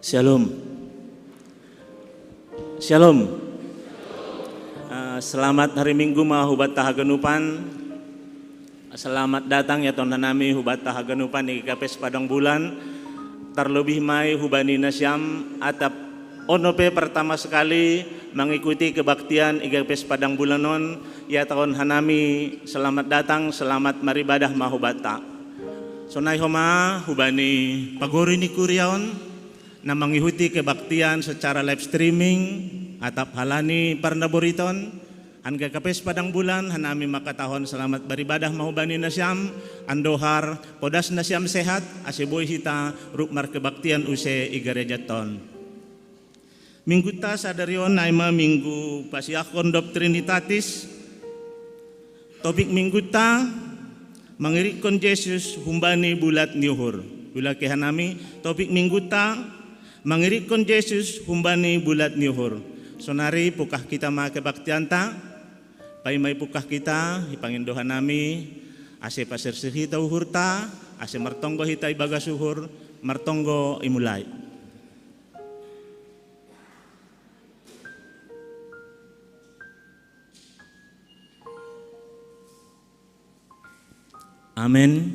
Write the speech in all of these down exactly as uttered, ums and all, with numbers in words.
Shalom. Shalom. Eh, selamat hari Minggu ma hubata haganupan. Selamat datang ya ton hanami hubata haganupan i Kapes Padang Bulan. Terlebih mai hubani nasiam atap ono pe pertama sekali mengikuti kebaktian i Kapes Padang Bulan on, ya ton hanami selamat datang, selamat maribadah ma hubata. Sonai homa hubani pagori ni kuriaon na mangihuti kebaktian secara live streaming atap halani parnaboriton, angga Kapes Padang Bulan hanami makatahon selamat baribadah ma hubani nasiam, andohar podas nasiam sehat, ase boi hita ruk markebaktian use i garejaton. Mingguta sadari on ai ma minggu pasiahon dob Trinitatis. Topik mingguta, mangirikkon Jesus humbani bulat ni uhur. Ulaki hanami, topik mingguta, mangirikkon Jesus humbani bulat ni uhur. Sonari pukah kita ma kebaktianta, paima ipukah kita, ipangindo hanami, ase pasirsir hita uhurta, ase martonggo hita ibagas uhur, martonggo imulai. Amen.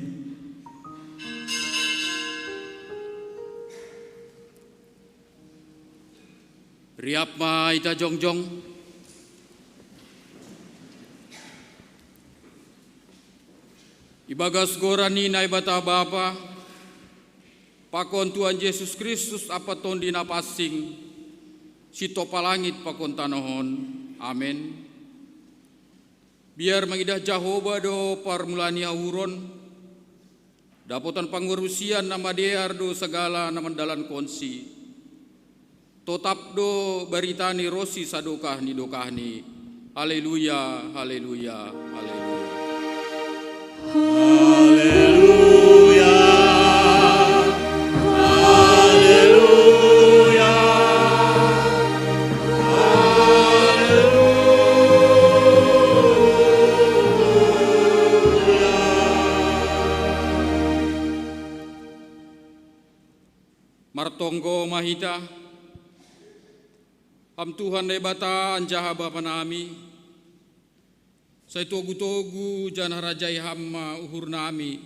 Riap ma ita jongjong. Ibagas goran ni Naibata Bapa, pakon Tuhan Jesus Kristus ampa Tondi Napansing, sintopa langit pakon tanoh on. Amen. Biar mangidah Jahowa do parmulaan ni hauhuron, dapotan pangorusian na madear do sagala na mandalankonsi. Totap do barita ni ronsi sadokah ni dokahni. Haleluya, haleluya, haleluya. Haleluya. Haleluya. Haleluya. Martonggo ma hita. Ham Tuhan Naibata anjaha Bapa nami, sai togu-togu janah rajai Ham ma uhur nami,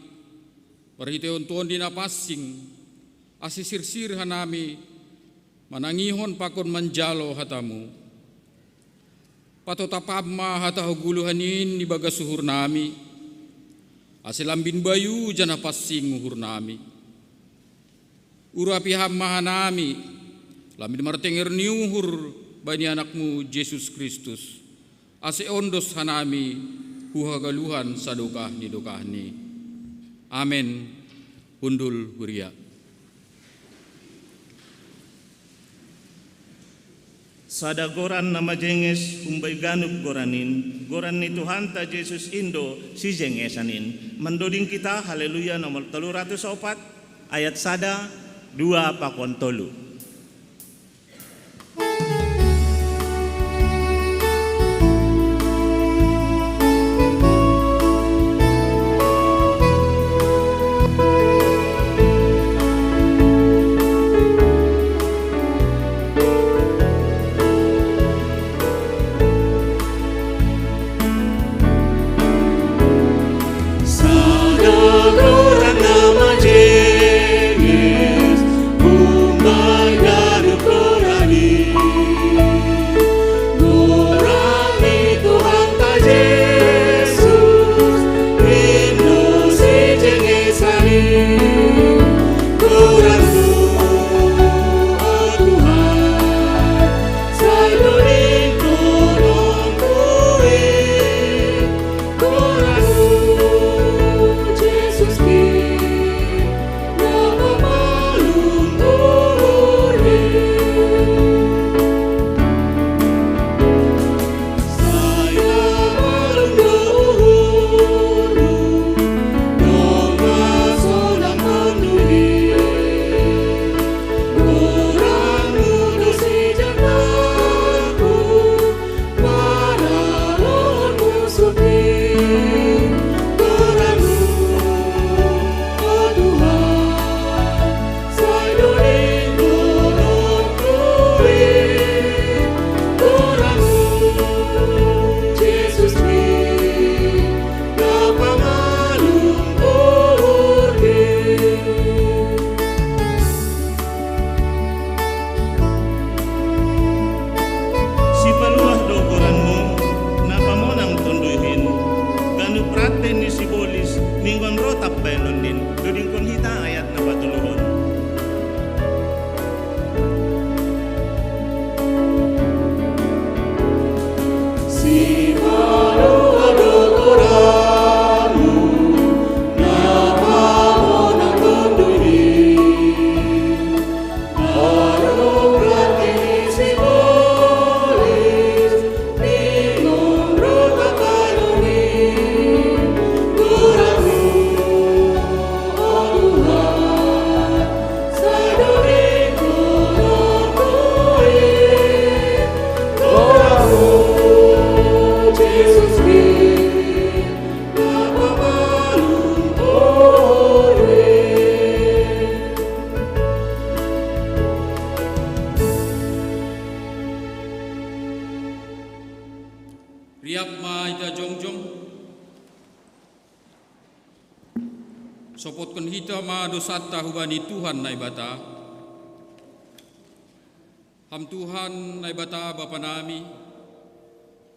marhitehon Tondi Napansing, ase sirsir hanami manangihon pakon manjalo hataMu. Patotap Ham ma hata hagoluhan in ibagas uhur nami, ase lambin bayu janah pansing uhur nami. Urapi Ham ma hanami, lambin martenger ni uhur bani AnakMu Jesus Kristus, ase ondos hanami hu hagoluhan sadokah ni dokahni. Amen. Hundul huria. Sada goran na majenges humbani ganup goran in, goran ni Tuhanta Jesus in do sijengesan in. Mandoding kita, Haleluya nomor tolu ratus opat, ayat sada, dua pakon tolu. Riap ma hita jongjong. Sopotkon hita ma dosanta hubani Tuhan Naibata. Ham Tuhan Naibata Bapa nami,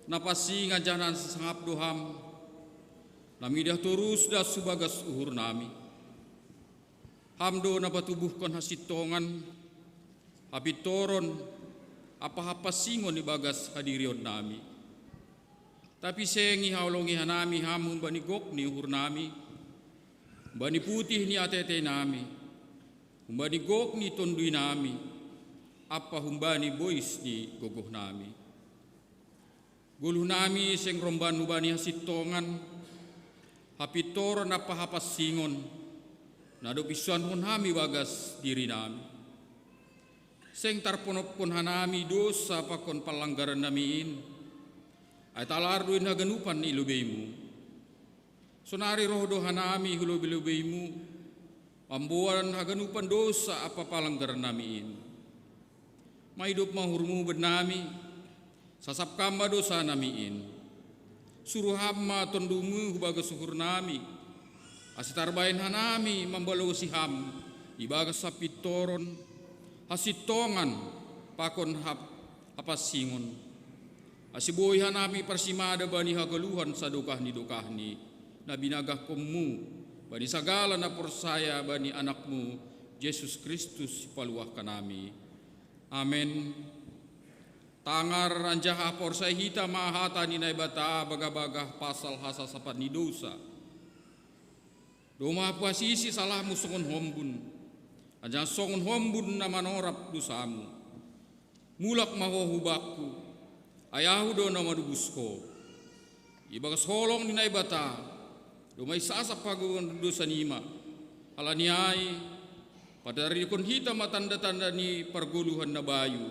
na pansing anjaha na sasangap do Ham, na mindah torus das hu bagas uhur nami. Ham do na patubuhkon hasintongan, hapintoron, ampa hapansingon ibagas hadirion nami. Tapi seng ihaholongi hanami Ham humbani gok ni uhur nami, humbani putih ni ateatei nami, humbani gok ni tonduy nami, ampa humbani bois ni gogoh nami. Goluh nami seng romban hubani hasintongan, hapintoron ampa hapansingon, na dob isuanhon Ham ibagas diri nami. Seng tarponophon hanami dosa pakon panlanggaran nami in, ai talar do in haganupan i lobeiMu. Sonari roh do hanami hu lobei-lobeiMu, mamboan haganupan dosa ampa panlanggaran nami in. Maidop ma uhurMu bannami, sasap Kam ma dosa nami in. Suruh Ham ma TonduyMu hu bagas uhur nami, ase tarbahen hanami mambalosi Ham ibagas hapintoron, hasintongan, pakon hap-, hapansingon. Ase boi hanami parsimada bani hagoluhan sadokah ni dokahni, na binagahkonMu bani sagala na porsaya bani AnakMu, Jesus Kristus, Sipaluah hanami. Amen. Tangar anjaha porsaya hita ma hata ni Naibata bagah-bagah pasal hasasapan ni dosa. Domma Huasisi salahmu songon hombun, anjaha songon hombun na manorap dosamu. Mulak ma ho hu Bakku, ai Ahu do na manobus ho. Ibagas holong ni Naibata, domma isasap hagoluhan dosa nima. Halani ai, pataridahon hita ma tanda-tanda ni pargoluhan na bayu,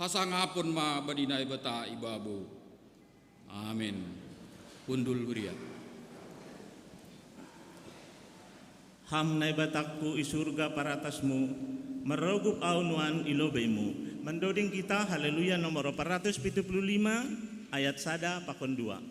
hasangapon ma bani Naibata i babou. Amen. Hundul huria. Ham Naibatangku, i surga paratasmu, marrogup ahu nuan i lobeimu. Mandoding kita Haleluya nomor empat ratus pitu puluh lima, ayat sada pakon dua.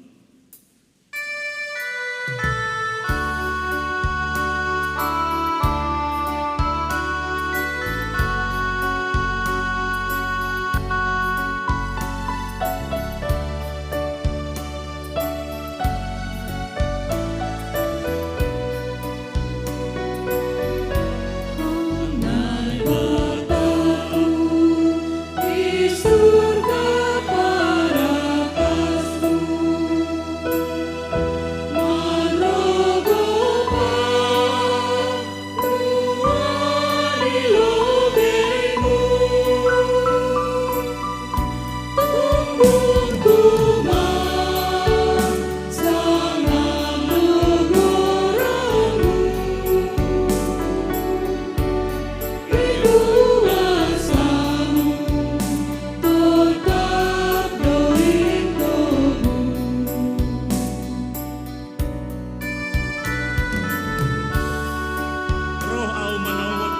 Roh ahu manonggot,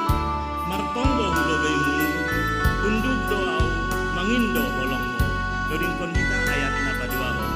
martonggo hu lobeimu, unduk do ahu, mangindo holongmu. Dodingkon hita ayat na paduahon.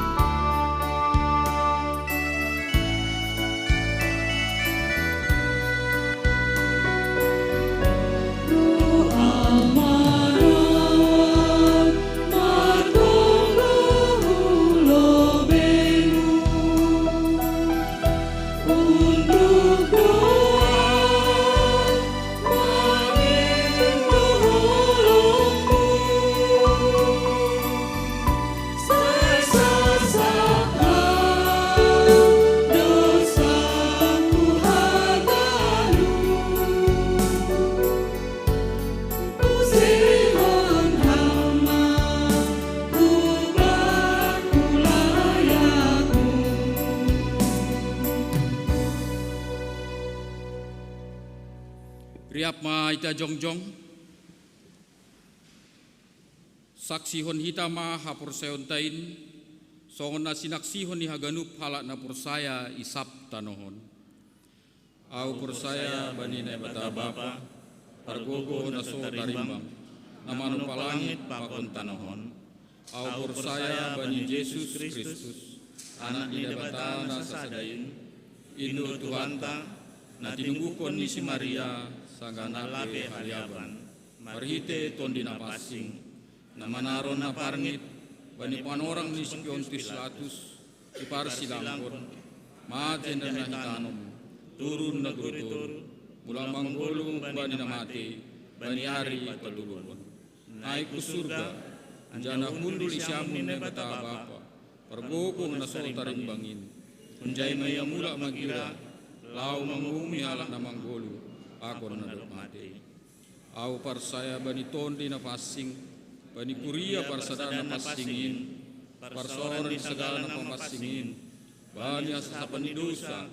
Riap ma hita jongjong. Saksihon hita ma haporsayaonta in, songon na sinaksihon ni haganup halak na porsaya i sab tanoh on. Ahu porsaya bani Naibata Bapa, pargogoh na so tarimbang, na manopa langit pakon tanoh on. Au porsaya bani Jesus Kristus, Anak ni Debata na sasada in, Indo Tuhanta, na tinungguhkon ni si Maria sanggah lape haliaban, marhite Tonduy Napansing, na manaron na parngit bani panorang ni si Pontius Pilatus, iparsilangkon, mate na hitanom, turun na guritur, mulak manggoluh bani na matei, bani ari patoluhon. Naik hu surga, anjaha hundul isi ambun Naibata Bapa, pargogoh na so tarimbang in. Hunjai ma Ia mulak magira, laho manguhumi halak na manggoluh pakon na dob matei. Au parsaya bani Tonduy Napansing, bani kuria parsadaan na pansing in, parsaoran ni sagala na papansing in, bani hasasapan ni dousa,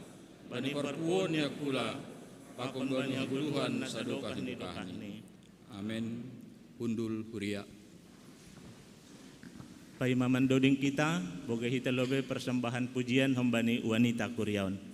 bani parpuhoon ni angkula, pakon bani hagoluhan na sadokah ni dokahni. Amen. Hundul huria. Paima mandoding hita, bogei hita lobei persembahan pujian humbani wanita kuria on.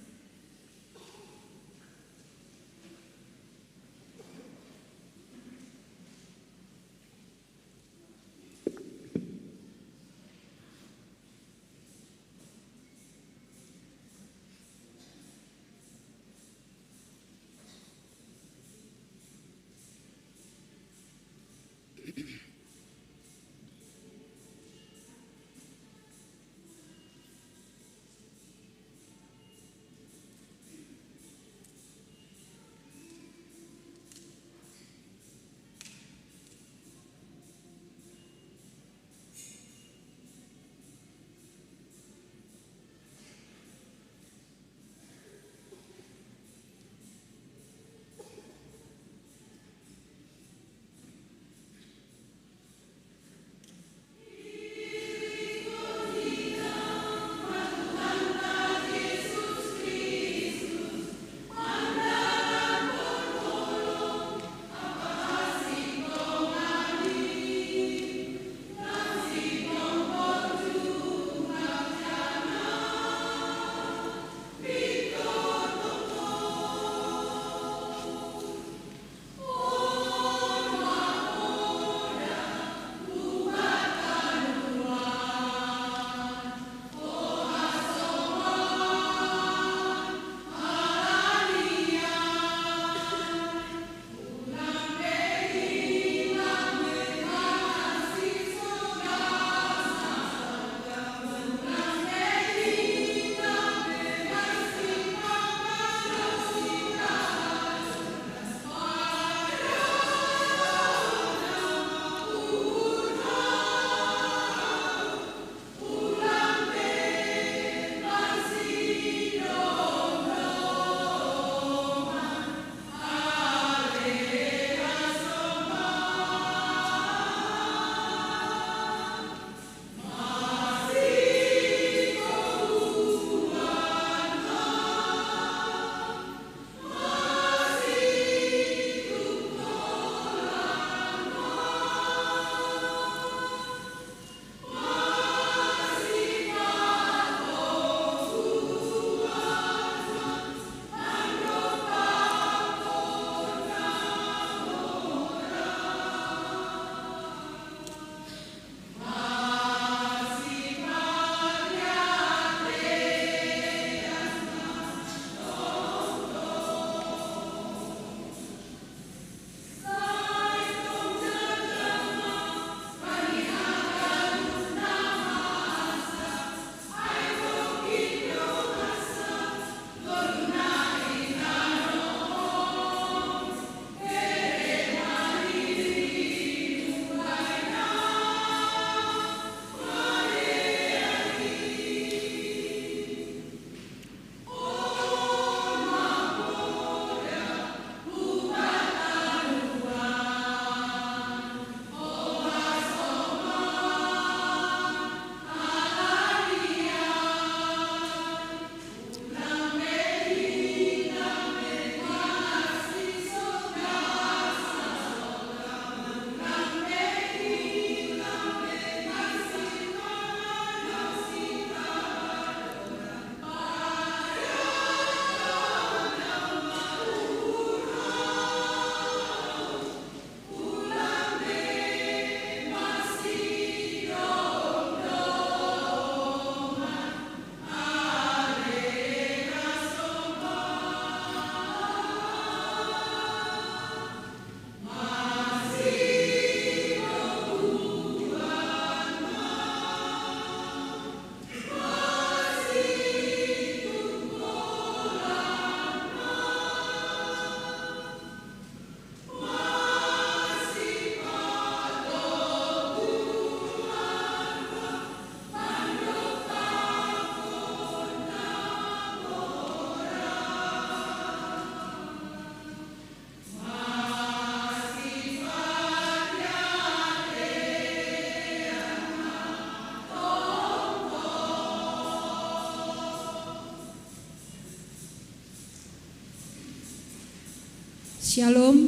Shalom.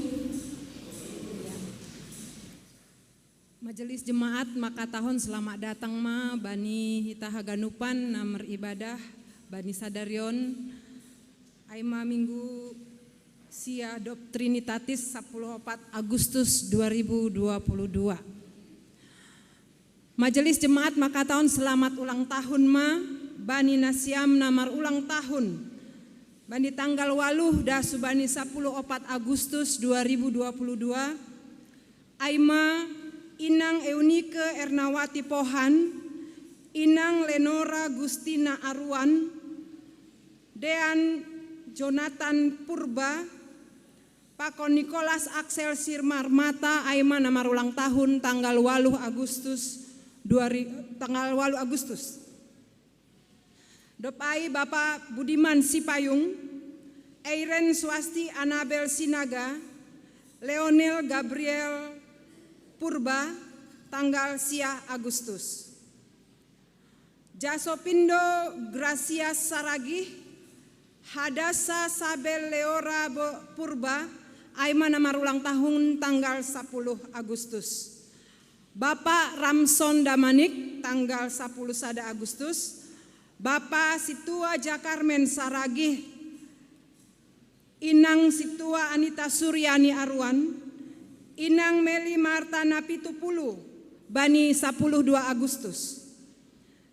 Majelis jemaat Makatahon, selamat datang ma bani hita haganupan na meribadah bani sadarion. Ai ma minggu sia dob Trinitatis, sapuluh opat Agustus dua ribu dua puluh dua. Majelis jemaat Makatahon, selamat ulang tahun ma bani nasiam na marulang tahun bani tanggal waluh dah subani sapuluh opat Agustus dua ribu dua puluh dua. Ai ma Inang Eunike Ernawati Pohan, Inang Lenora Gustina Aruan, Dean Jonathan Purba, pakon Nicholas Axel Sirmarmata, ai ma na marulang tahun tanggal waluh Agustus dua ri-, tanggal waluh Agustus. Dob ai Bapak Budiman Sipayung, Eiren Swasti Anabel Sinaga, Leonel Gabriel Purba, tanggal sia Agustus. Jasopindo Gracias Saragih, Hadasa Sabel Leora Bo-, Purba, ai ma na marulang tahun tanggal sapuluh Agustus. Bapak Ramson Damanik, tanggal sapuluh sada Agustus. Bapak Situa Jakarmen Saragih, Inang Situa Anita Suryani Aruan, Inang Meli Marta Napitupulu, bani sapuluh dua Agustus.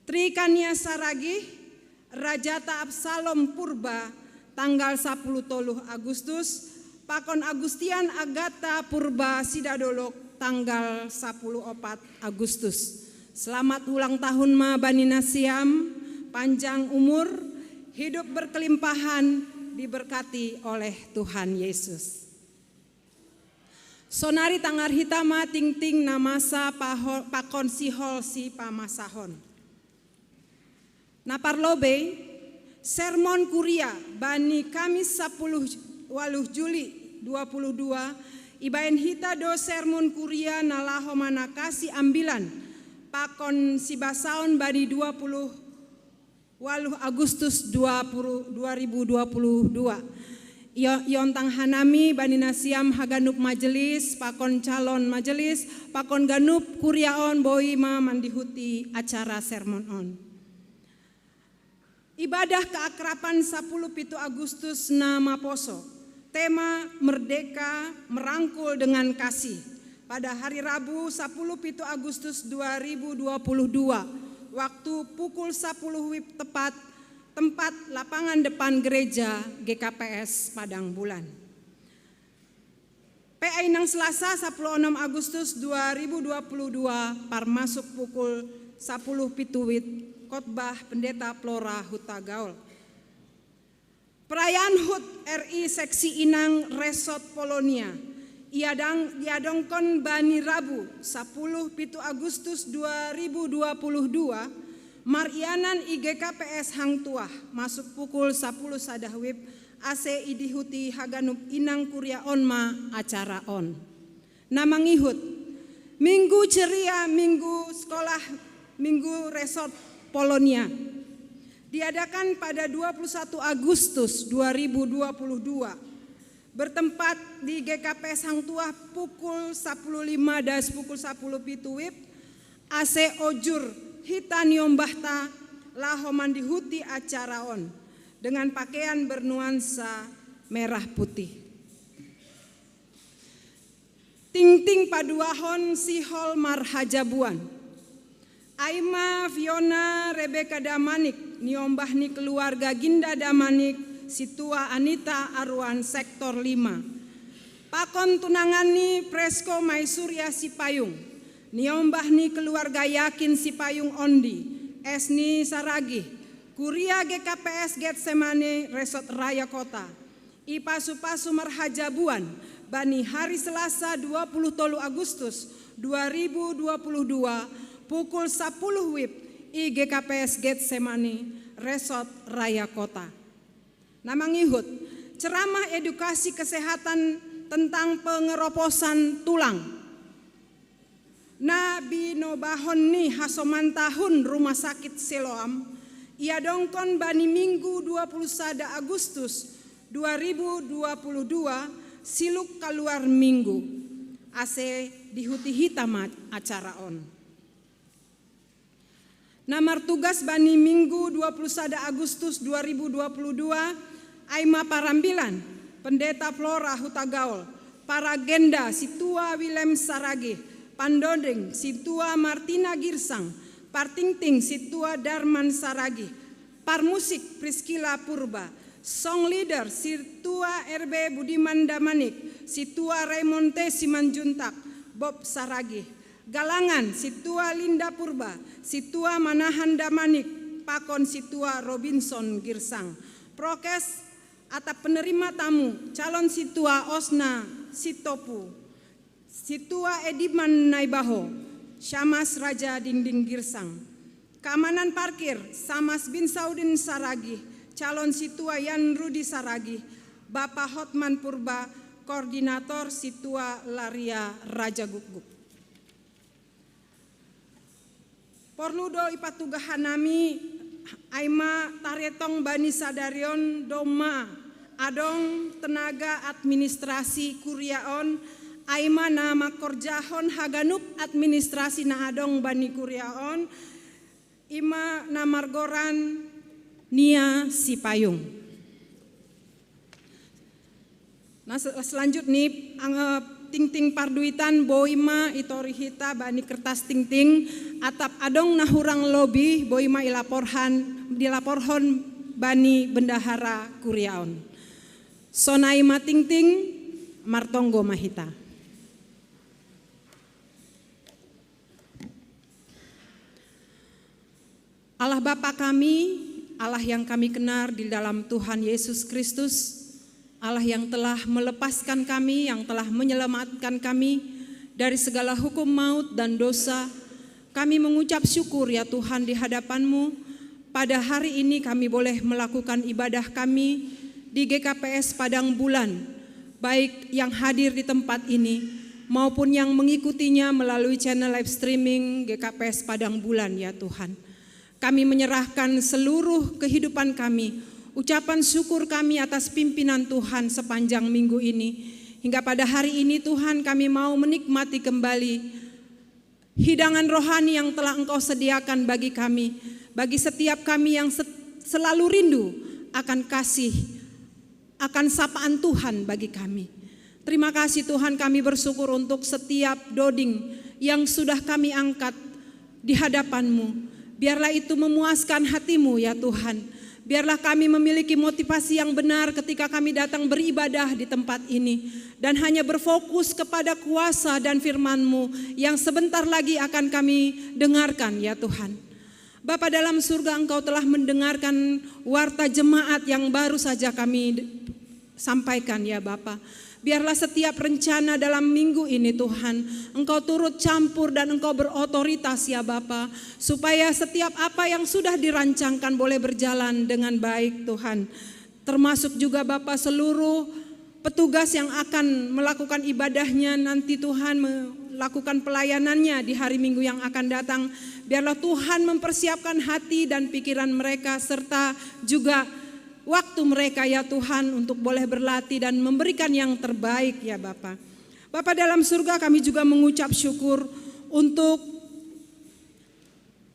Tri Kania Saragih, Rajata Absalom Purba, tanggal sapuluh tolu Agustus, pakon Agustian Agata Purba Sidadolok, tanggal sapuluh opat Agustus. Selamat ulang tahun ma bani nasiam, panjang umur, hidup berkelimpahan, diberkati oleh Tuhan Yesus. Sonari tangar hita ma tingting na masa paho-, pakon sihol sipamasahon. Na parlobei, sermon kuria bani Kamis sapuluh waluh Juli dua puluh dua, ibaen hita do sermon kuria na laho manakasi ambilan pakon sibasaon bani dua puluh waluh Agustus dua puluh, dua ribu dua puluh dua. Io-, iontang hanami bani nasiam haganup majelis, pakon calon majelis, pakon ganup kuria on boi ma mandihuti acara sermon on. Ibadah keakraban sapuluh pitu Agustus na maposo. Tema Merdeka Merangkul dengan Kasih. Pada hari Rabu sapuluh pitu Agustus dua ribu dua puluh dua, waktu pukul sapuluh WIB tepat, tempat lapangan depan gereja G K P S Padang Bulan. P A inang Selasa sapuluh onom Agustus dua ribu dua puluh dua, parmasuk pukul sapuluh pitu WIB, khotbah Pendeta Flora Hutagaul. Perayaan HUT R I Seksi Inang Resort Polonia iadang-, iadongkon bani Rabu sapuluh pitu Agustus dua ribu dua puluh dua, marianan i G K P S Hang Tuah, masuk pukul sapuluh sada WIB, ase idihuti haganup inang kuria on ma acara on. Na mangihut, Minggu Ceria, Minggu Sekolah, Minggu Resort Polonia, diadakan pada dua puluh satu Agustus dua ribu dua puluh dua, bertempat di G K P S Hang Tuah pukul sapuluh lima das pukul sapuluh pitu WIB, ase ojur hita niombahta laho mandihuti acara on dengan pakaian bernuansa merah putih. Tingting paduahon sihol marhajabuan. Ai ma Fiona Rebecca Damanik, niombah ni keluarga Ginda Damanik, Situa Anita Aruan, Sektor lima. Pakon tunanganni Presko Maisuria Sipayung, niombah ni keluarga Yakin Sipayung Ondi, Esni Saragih, Kuria G K P S Getsemane, Resort Raya Kota. Ipasu-pasu marhajabuan bani hari Selasa dua puluh tolu Agustus dua ribu dua puluh dua, pukul sapuluh WIB, i G K P S Getsemani, Resort Raya Kota. Na mangihut, ceramah edukasi kesehatan tentang pengeroposan tulang. Na binobahon ni hasoman tahun Rumah Sakit Siloam, iadongkon bani Minggu dua puluh sada Agustus dua ribu dua puluh dua, Siluk kaluar minggu, ase dihuti hita ma acara on. Na martugas bani minggu dua puluh sada Agustus dua ribu dua puluh dua, ai ma parambilan, Pendeta Flora Hutagaol, paragenda Sintua Wilem Saragih, pandoding Sintua Martina Girsang, partingting Sintua Darman Saragih, parmusik Priscilla Purba, song leader Sintua R B Budiman Damanik, Sintua Raymond T Simanjuntak, Bob Saragih, galangan Sintua Linda Purba, Sintua Manahan Damanik, pakon Sintua Robinson Girsang. Prokes atap penerima tamu, calon Sintua Osna Sitopu, Sintua Ediman Naibaho, Syamas Raja Dingding Girsang. Keamanan parkir, Samas Bin Saudin Saragih, calon Sintua Yan Rudi Saragih, Bapa Hotman Purba, koordinator Sintua Laria Raja Gukguk. Porlu do ipatugahan nami, ai ma taretong bani sadari on domma adong tenaga administrasi kuria on, ai ma na mangkorjahon haganup administrasi na adong bani kuria on, i ma na margoran Nia Sipayung. Na se-, selanjutni, ang, eh, tingting parduitan boi ma itori hita bani kertas tingting, atap adong na hurang lobi boi ma ilaporhan, dilaporhon bani bendahara kuria on. Sonai ma tingting, martonggo ma hita. Allah Bapa kami, Allah yang kami kenal di dalam Tuhan Yesus Kristus, Allah yang telah melepaskan kami, yang telah menyelamatkan kami dari segala hukum maut dan dosa, kami mengucap syukur ya Tuhan di hadapan-Mu. Pada hari ini kami boleh melakukan ibadah kami di G K P S Padang Bulan, baik yang hadir di tempat ini maupun yang mengikutinya melalui channel live streaming G K P S Padang Bulan ya Tuhan. Kami menyerahkan seluruh kehidupan kami, ucapan syukur kami atas pimpinan Tuhan sepanjang minggu ini. Hingga pada hari ini Tuhan kami mau menikmati kembali hidangan rohani yang telah Engkau sediakan bagi kami, bagi setiap kami yang se-, selalu rindu akan kasih, akan sapaan Tuhan bagi kami. Terima kasih Tuhan, kami bersyukur untuk setiap doding yang sudah kami angkat di hadapan-Mu. Biarlah itu memuaskan hati-Mu ya Tuhan. Biarlah kami memiliki motivasi yang benar ketika kami datang beribadah di tempat ini. Dan hanya berfokus kepada kuasa dan firman-Mu yang sebentar lagi akan kami dengarkan ya Tuhan. Bapa dalam surga, Engkau telah mendengarkan warta jemaat yang baru saja kami d-, sampaikan ya Bapa. Biarlah setiap rencana dalam minggu ini Tuhan, Engkau turut campur dan Engkau berotoritas ya Bapa. Supaya setiap apa yang sudah dirancangkan boleh berjalan dengan baik Tuhan. Termasuk juga Bapa seluruh petugas yang akan melakukan ibadahnya nanti Tuhan melakukan pelayanannya di hari Minggu yang akan datang. Biarlah Tuhan mempersiapkan hati dan pikiran mereka serta juga waktu mereka ya Tuhan untuk boleh berlatih dan memberikan yang terbaik ya Bapa. Bapa dalam surga, kami juga mengucap syukur untuk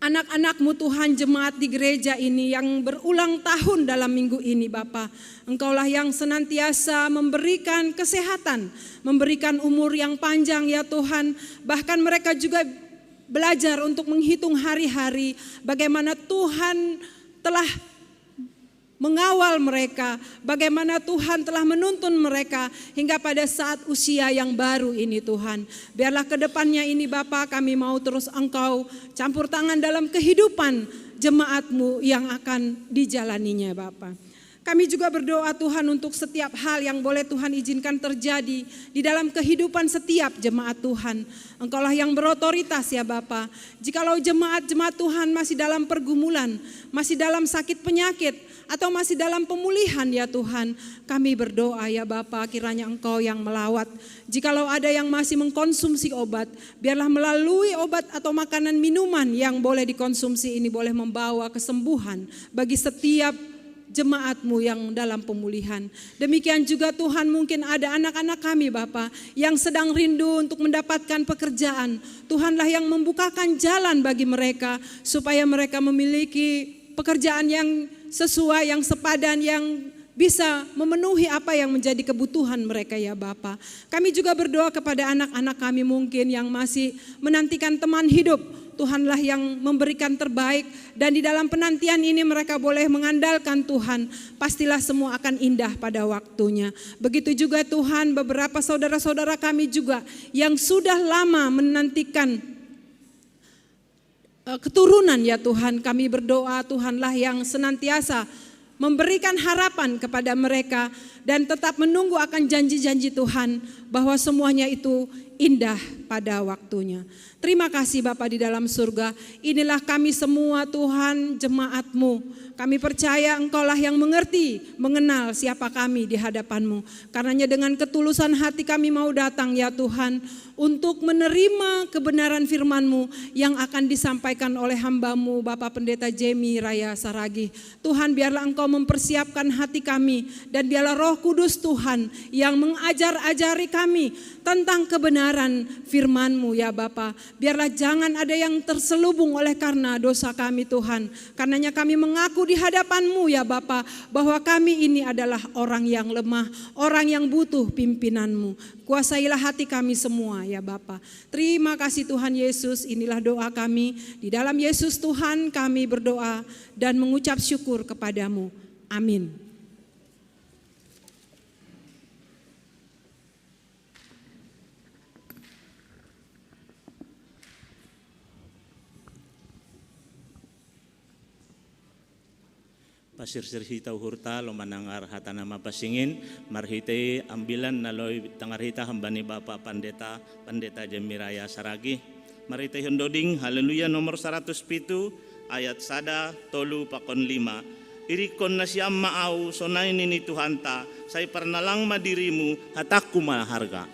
anak-anak-Mu Tuhan, jemaat di gereja ini yang berulang tahun dalam minggu ini Bapa. Engkaulah yang senantiasa memberikan kesehatan, memberikan umur yang panjang ya Tuhan. Bahkan mereka juga belajar untuk menghitung hari-hari, bagaimana Tuhan telah mengawal mereka, bagaimana Tuhan telah menuntun mereka hingga pada saat usia yang baru ini Tuhan. Biarlah ke depannya ini Bapa, kami mau terus Engkau campur tangan dalam kehidupan jemaat-Mu yang akan dijalaninya Bapa. Kami juga berdoa Tuhan untuk setiap hal yang boleh Tuhan izinkan terjadi di dalam kehidupan setiap jemaat Tuhan. Engkaulah yang berotoritas ya Bapa. Jikalau jemaat-jemaat Tuhan masih dalam pergumulan, masih dalam sakit penyakit, atau masih dalam pemulihan ya Tuhan, kami berdoa ya Bapa, kiranya Engkau yang melawat. Jikalau ada yang masih mengkonsumsi obat, biarlah melalui obat atau makanan minuman yang boleh dikonsumsi ini boleh membawa kesembuhan bagi setiap jemaat-Mu yang dalam pemulihan. Demikian juga Tuhan, mungkin ada anak-anak kami Bapa yang sedang rindu untuk mendapatkan pekerjaan. Tuhanlah yang membukakan jalan bagi mereka supaya mereka memiliki pekerjaan yang sesuai, yang sepadan, yang bisa memenuhi apa yang menjadi kebutuhan mereka ya Bapa. Kami juga berdoa kepada anak-anak kami mungkin yang masih menantikan teman hidup. Tuhanlah yang memberikan terbaik dan di dalam penantian ini mereka boleh mengandalkan Tuhan. Pastilah semua akan indah pada waktunya. Begitu juga Tuhan, beberapa saudara-saudara kami juga yang sudah lama menantikan eh, keturunan ya Tuhan. Kami berdoa Tuhanlah yang senantiasa memberikan harapan kepada mereka dan tetap menunggu akan janji-janji Tuhan bahwa semuanya itu indah pada waktunya. Terima kasih Bapa di dalam surga. Inilah kami semua Tuhan, jemaat-Mu. Kami percaya Engkaulah yang mengerti, mengenal siapa kami di hadapan-Mu. Karenanya dengan ketulusan hati kami mau datang ya Tuhan untuk menerima kebenaran firman-Mu yang akan disampaikan oleh hamba-Mu Bapak Pendeta Jemi Raya Saragih. Tuhan, biarlah Engkau mempersiapkan hati kami dan biarlah Roh Kudus Tuhan yang mengajar-ajari kami tentang kebenaran firman-Mu ya Bapa. Biarlah jangan ada yang terselubung oleh karena dosa kami Tuhan. Karenanya kami mengaku di hadapan-Mu ya Bapa bahwa kami ini adalah orang yang lemah, orang yang butuh pimpinan-Mu. Kuasailah hati kami semua ya Bapa. Terima kasih Tuhan Yesus, inilah doa kami. Di dalam Yesus Tuhan kami berdoa dan mengucap syukur kepada-Mu. Amin. Pasirsir hita uhurta, lomanangar hata na mapasingin, marhitei ambilan na loi tangar hita hambani Bapa Pandeta, Pandeta Jemi Raya Saragih. Marhitei hon doding, Haleluya nomor saratus pitu, ayat sada, tolu, pakon lima. Irikkon nasiam ma au, sonai nini Tuhanta, sai parnalang ma dirimu, hatangku ma harga.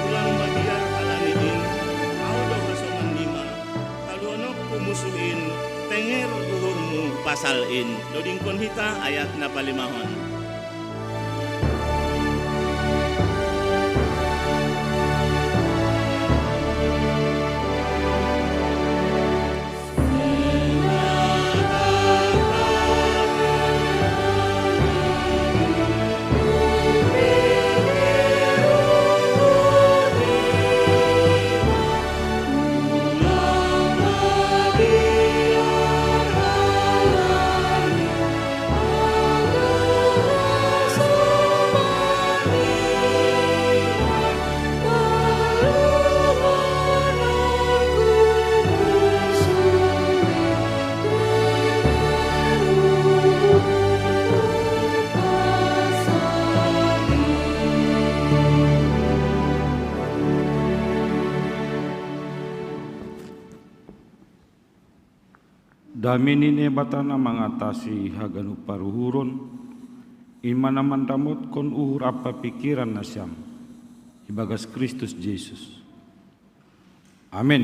Ulang mabiar halani in, au do hasongan nima, taluononku musuh in, tenger uhurmu pasal in. Dodingkon hita ayat na palimahon. Dame ni Naibata na mangatasi haganup paruhuron, in ma na mandamotkon uhur ampa pingkiran nasiam, ibagas Kristus Jesus. Amen.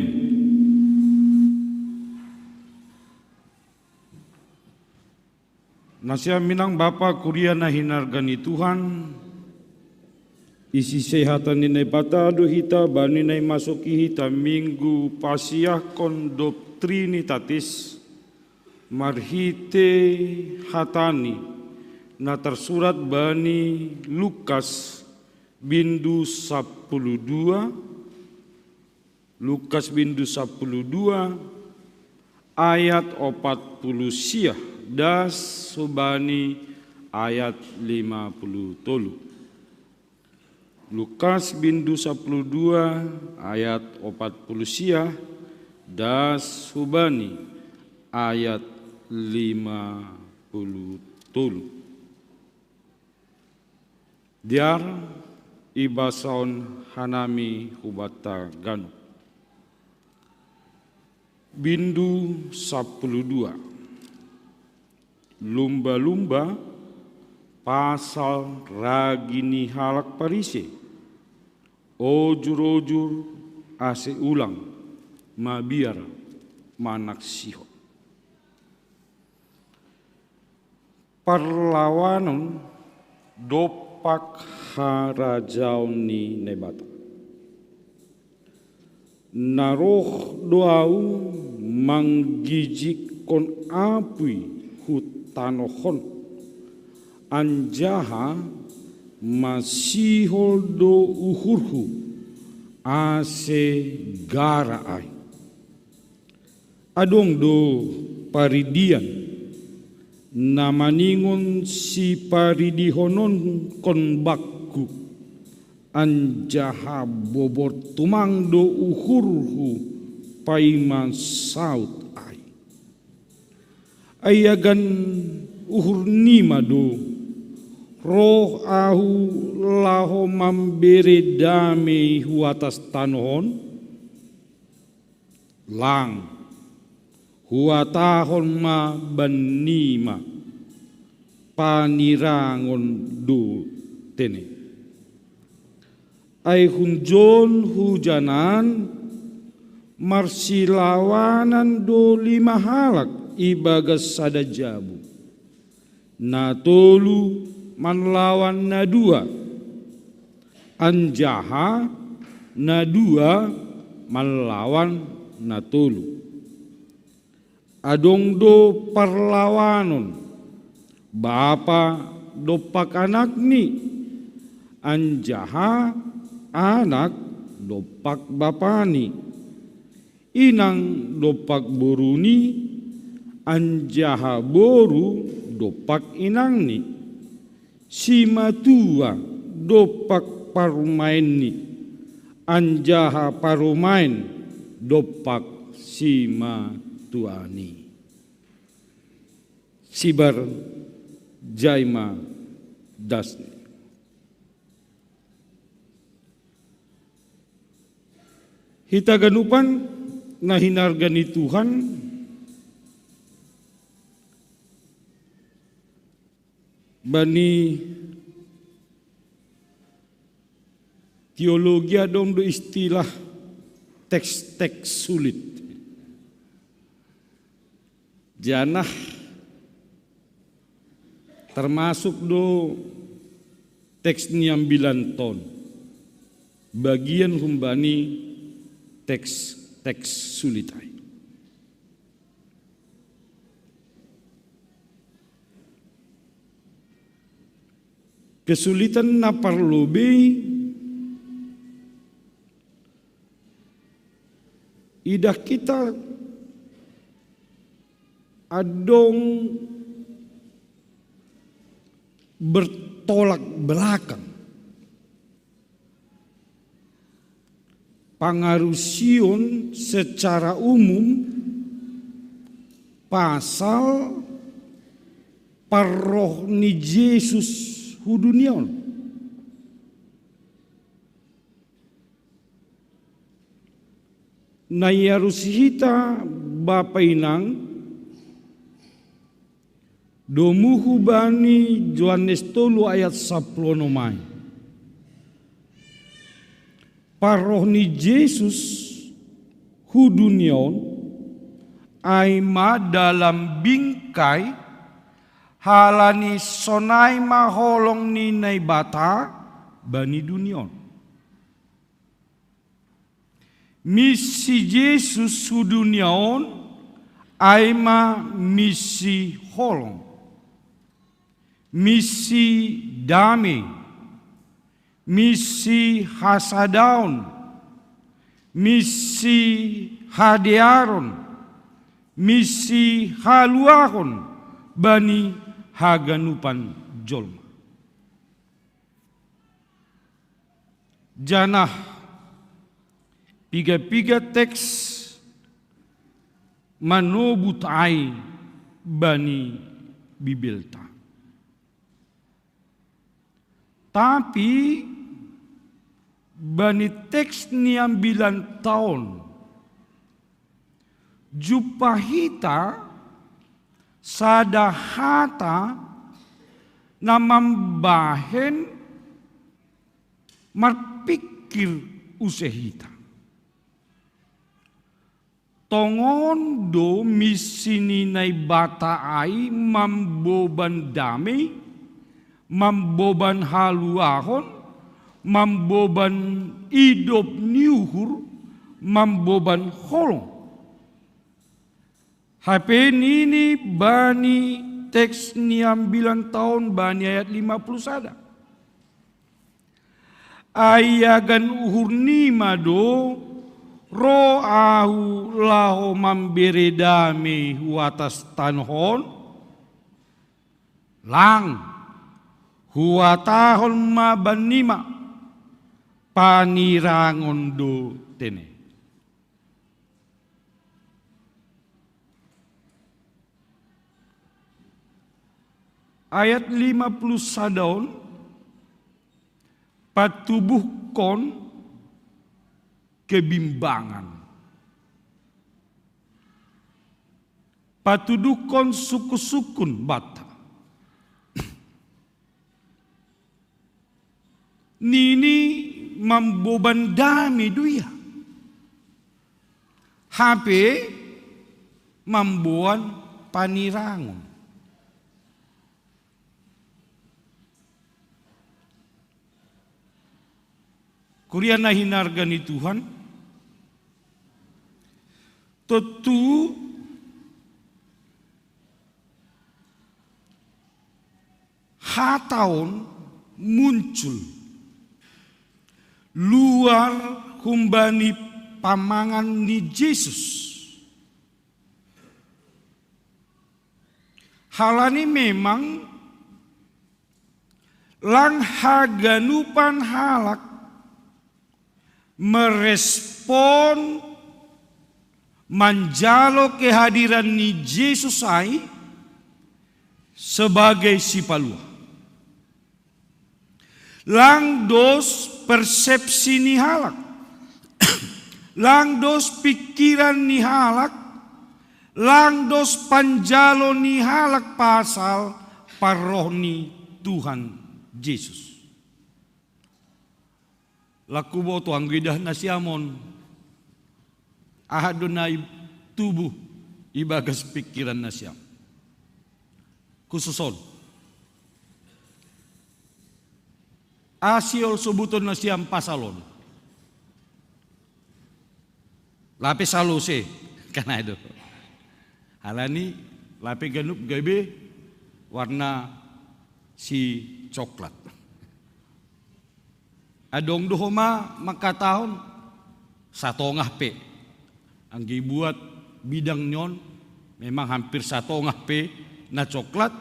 Nasiam inang bapa kuria na hinarga ni Tuhan, isi sehatan ni Naibata do hita bani na imasuki hita minggu pasiahkon dob Trinitatis, marhite hatani na tarsurat bani Lukas bindu sapuluh dua, Lukas bindu sapuluh dua ayat opat puluh siah das hubani ayat lima puluh tolu. Lukas bindu sapuluh dua ayat opat puluh siah das hubani ayat lima puluh tolu. Diar ibasahon hanami hubanta ganup. Bindu sapuluh dua. Lumba-lumba pasal ragi ni halak Parise. Ojur-ojur ase ulang mabiar manaksihon. Parlawanon dompak harajaon ni Naibata. Na roh do ahu manggijikkon apuy hu tanoh on, anjaha masihol do uhurhu ase gara ai. Adong do paridian na maningon siparidihononkon bakku, anjaha bobor tumang do uhurhu paima saut ai. Ai iagan uhur nima do, roh ahu laho mambere damei hu atas tanoh on? Lang, huhatahon ma bannima, panirangon do tene. Ai hunjon hujanan marsilawanan do lima halak ibagas sada jabu. Na tolu manlawan na dua, anjaha na dua manlawan na tolu. Adong do parlawanon, bapa dompak anakni, anjaha anak dompak bapani, inang dompak boruni, anjaha boru dompak inangni, simatua dompak parumaenni, anjaha parumaen dompak simatuani. Sibar, jaima dasni. Hita ganupan na hinarga ni Tuhan, bani teologi adong do istilah teks-teks sulit. Janah termasuk do teks ni ambilan ton, bagian humbani teks-teks sulit ai. Kesulitan na parlobei, idah kita adong bertolak belakang. Pangarusion secara umum pasal parroh ni Jesus hu dunia on. Na iarusi hita bapa inang, Domuhu bani Johannes tolu ayat sapuluh onom ai. Parroh ni Jesus hu dunia on, ai ma dalam bingkai, halani sonai ma holong ni Naibata bani dunia on. Misi Jesus hu dunia on, ai ma misi holong, misi dame, misi hasadaon, misi hadearon, misi haluahon bani haganupan jolma. Janah piga-piga teks manobut ai bani Bibelta. Tapi bani teks ni ambilan taon, jumpa hita sada hata na mambahen marpingkir use hita. Tongon do misi ni Naibata ai mamboban dame, mamboban haluahon, mamboban idop ni uhur, mamboban holong. Hape nini bani teks ni ambilan taon bani ayat lima puluh sada: Ai iagan uhur nima do roh ahu laho mambere dame hu atas tanoh on? Lang, huhatahon ma bannima, panirangon do tene. Ayat lima puluh sada on patubuhkon kebimbangan, patuduhkon sungkun-sungkun banta. Nini mamboban dame do ia, hape mamboan panirangon. Kuria na hinarga ni Tuhan, tontu hata on muncul luar humbani pamangan ni Jesus. Halani memang lang haganupan halak merespon manjalo kehadiran ni Jesus ai sebagai sipaluah. Lang dos persepsi ni halak, lang dos pikiran ni halak, lang dos panjalo ni halak pasal parroh ni Tuhan Jesus. Lang huboto anggo idah nasiam on, aha do na tubuh ibagas pikiran nasiam. Khusus on, aha sihol sobuton nasiam pasal on? Lape salose, kan ai do. Halani lape ganup gabe warna si coklat. Adong do homa mangkatahon satongah pe. Anggo ibuat bidang ni on, memang hampir satongah pe na coklat,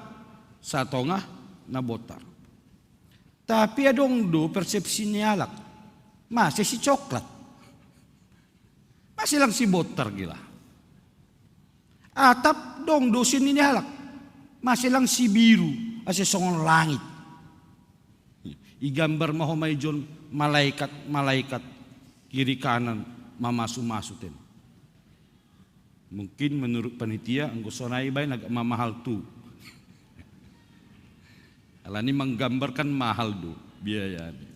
satongah na botar. Tapi adong do persepsi ni halak, mase si coklat? Mase lang si botar gila? Atap dong do sini ni halak, mase lang si biru ase songon langit? Igambar ma homa ijon malaikat-malaikat kiri kanan mamasu-masu ten. Mungkin menurut panitia, anggo sonai baen agak mamahal tu. Alani manggambarkan mahal do biaya ni.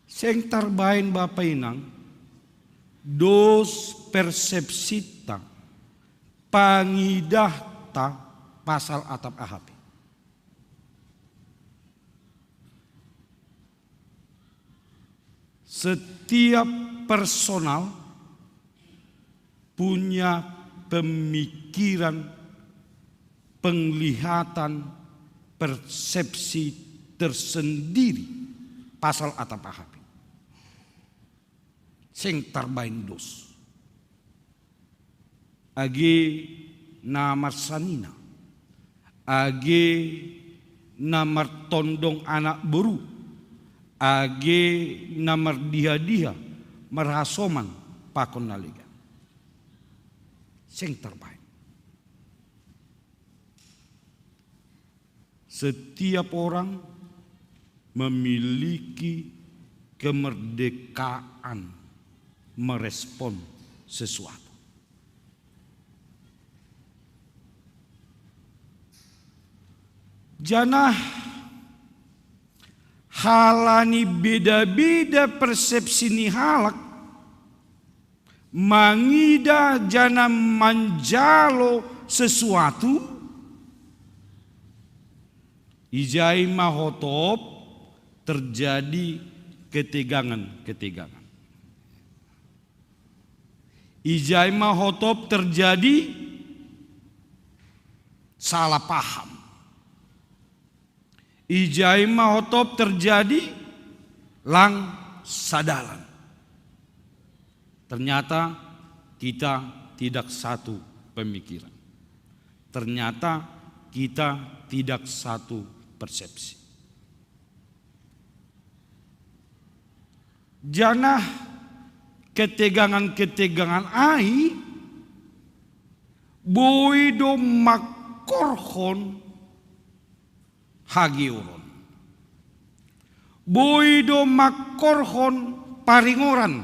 Seng tarbaen bapa inang, dos persepsita, pangidahta pasal atap aha pe. Setiap personal punya pemikiran, penglihatan, persepsi tersendiri pasal atap aha pe. Seng tarbaen dos. Age na marsanina, age na martondong anak boru, age na mardiha-diha, marhasoman pakon na legan. Seng tarbaen. Setiap orang memiliki kemerdekaan merespon sesuatu. Janah halani beda-beda persepsi ni halak, mangidah janah manjalo sesuatu, ijai ma hotop terjadi ketegangan-ketegangan. Ijai ma hotop terjadi salah paham. Ijai ma hotop terjadi lang sadalan. Ternyata kita tidak satu pemikiran. Ternyata kita tidak satu persepsi. Janah ketegangan-ketegangan ai boi do mangkorhon hageoron. Boi do mangkorhon paringoran.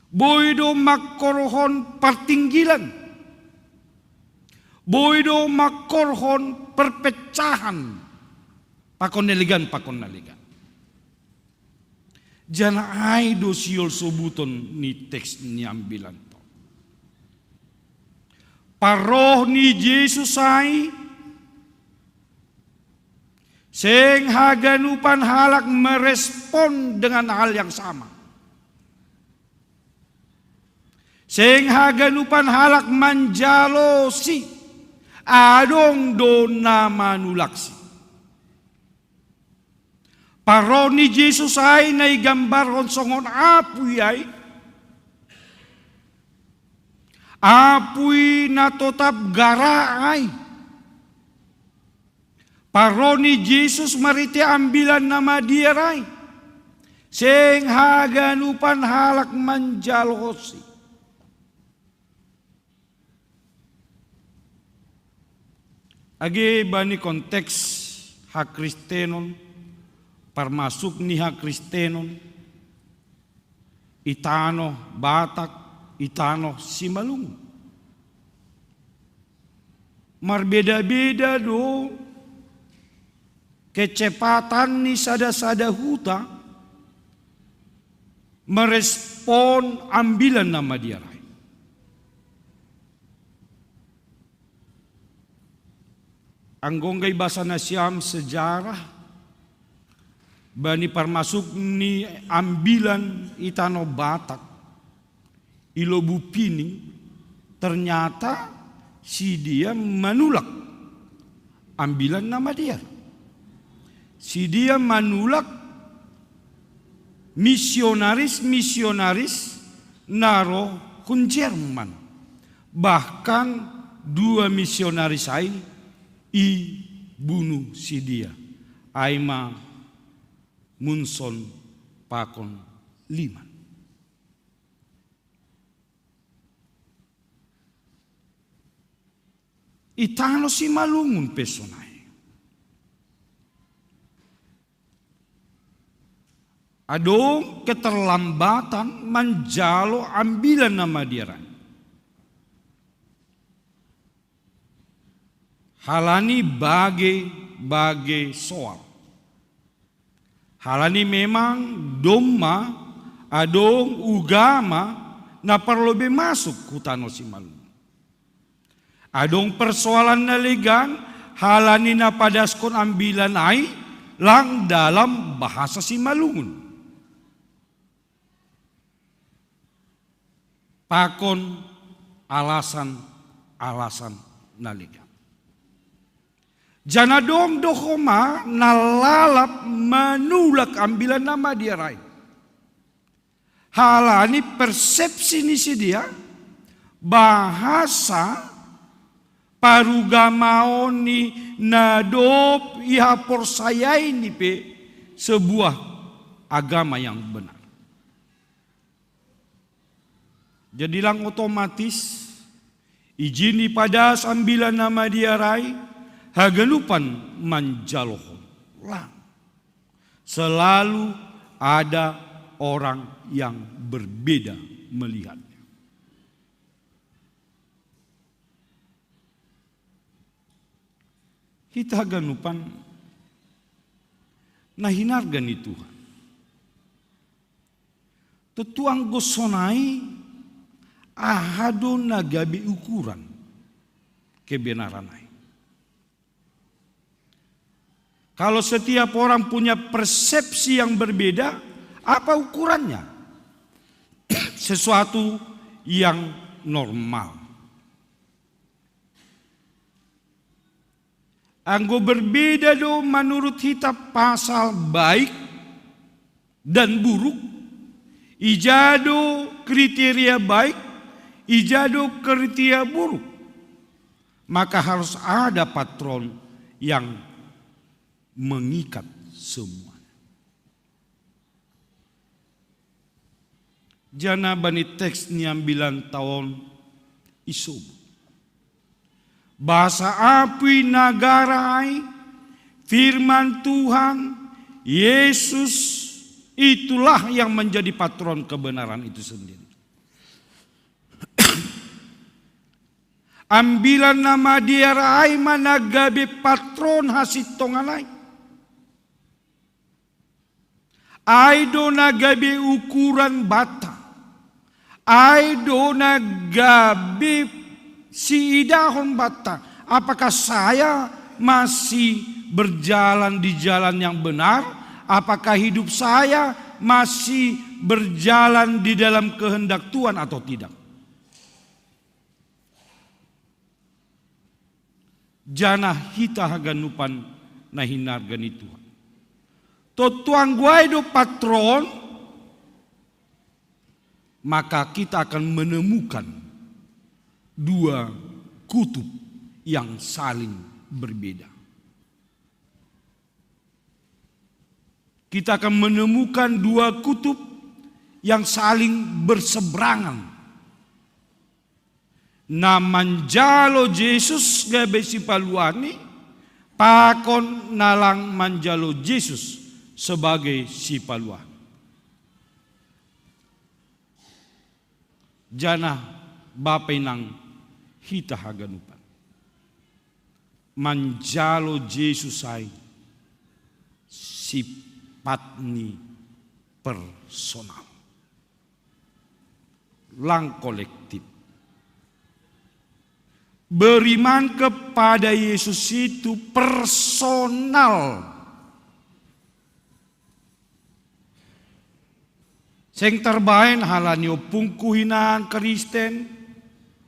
Boi do mangkorhon partinggilan. Boi do mangkorhon perpecahan. Pakon na legan, pakon na legan. Janah ai do sihol sobuton ni teks ni ambilan on. Parroh ni Jesus ai, seng haganupan halak merespon dengan hal yang sama. Seng haganupan halak manjalosi, adong do na manulaksi. Parroh ni Jesus ai na igambarhon songon apui ai. Apui na totap gara ai. Parroh ni Jesus marhite Ambilan Namadear ai. Seng haganupan halak manjalosi. Age bani konteks hakristenon, parmasuk ni hakristenon i tanoh Batak, i tanoh Simalungun. Marbeda-beda do kecepatan ni sada-sada huta merespon Ambilan Namadear ai. Anggo ngga ibasa nasiam sejarah, bani parmasuk ni ambilan i tanoh Batak, i Lobu Pining, ternyata sidea manulak Ambilan Namadear. Sidea manulak misionaris-misionaris na ro hun Jerman. Bahkan dua misionaris ai ibunu sidea, ai ma Munson pakon Liman. I tanoh Simalungun pe sonai. Adong keterlambatan manjalo Ambilan Namadear. Halani bage-bage soal. Halani memang domma adong ugama na parlobei masuk hu tano Simalungun. Adong persoalan na legan halani na padaskon ambilan ai lang dalam bahasa Simalungun. Pakon alasan-alasan na legan. Janah dong do homa na lalap manulak ambilan na madiar ai. Halani persepsi ni sidea, bahasa parugamaon ni na dob ihaporsayaini pe sebuah agama yang benar. Jadi lang otomatis, ijin ipadas ambilan na madiar ai, haganupan manjalohon. Lang. Selalu ada orang yang berbeda melihatnya. Hita haganupan na hinarga ni Tuhan. Tontu anggo sonai, aha do na gabe ukuran kebenaran ai. Kalau setiap orang punya persepsi yang berbeda, apa ukurannya? Sesuatu yang normal. Anggo berbeda do manurut hita pasal baik dan buruk, ija do kriteria baik, ija do kriteria buruk, maka harus ada patron yang mengikat semua. Janah bani teks ni ambilan taon isobut. Bahasa apui nagara ai, firman Tuhan, Yesus, itulah yang menjadi patron kebenaran itu sendiri. Ambilan na madiar ai ma na gabe patron hasintongan ai. Ai do na gabe ukuran banta. Ai do na gabe siidahon banta. Apakah saya masih berjalan di jalan yang benar? Apakah hidup saya masih berjalan di dalam kehendak Tuhan atau tidak? Janah hita haganupan na hinarga ni Tuhan. Tontu anggo ai do patron, maka kita akan menemukan dua kutub yang saling berbeda. Kita akan menemukan dua kutub yang saling berseberangan. Na manjalo Jesus gabe sipaluahni, pakon na lang manjalo Jesus sebagai sipaluahni. Janah bapa inang hita haganupan. Manjalo Jesus ai sifatni personal. Lang kolektif. Beriman kepada Yesus itu personal. Seng tarbaen halani ompungku hinan Kristen,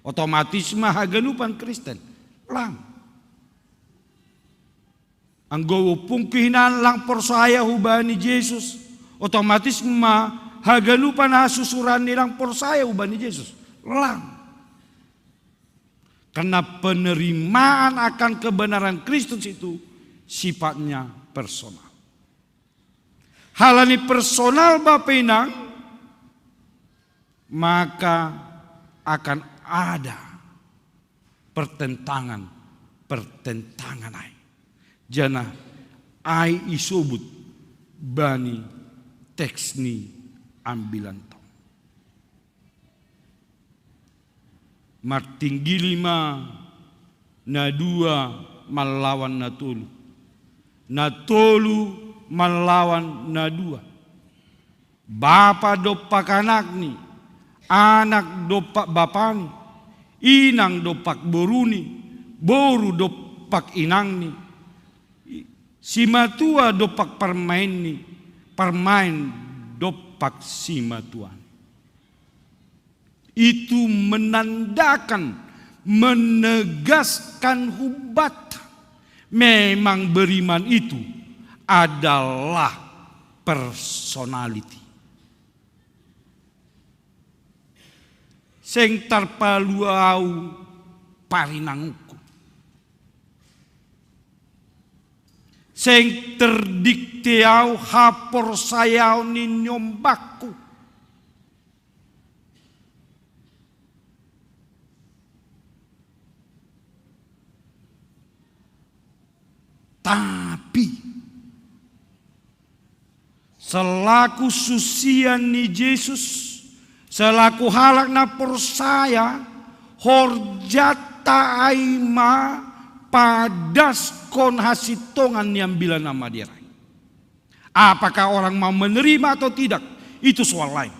otomatis ma haganupan Kristen. Lang. Anggo ompungku hinan lang porsaya hubani Jesus, otomatis ma haganupan hasusuran ni lang porsaya hubani Jesus. Lang. Karena penerimaan akan kebenaran Kristus itu sifatnya personal. Halani personal bapa inang, maka akan ada pertentangan-pertentangan ai. Janah ai isobut bani teks ni ambilan taon. Martinggili ma na dua mallawan natolu, natolu mallawan nadua, bapa dompak anakni, anak dompak bapani, inang dompak boruni, boru dompak inangni, simatua dompak parmaenni, parmaen dompak simatuani. Itu menandakan, menegaskan hubat. Memang beriman itu adalah personality. Seng tarpalua au parinangku. Seng terdikte au haporsayaon ni niombakku. Tapi selaku susian ni Jesus, selaku halak na porsaya, horjata ai ma padaskon hasintongan ni Ambilan Namadear ai. Apakah orang mau menerima atau tidak, itu soal lain.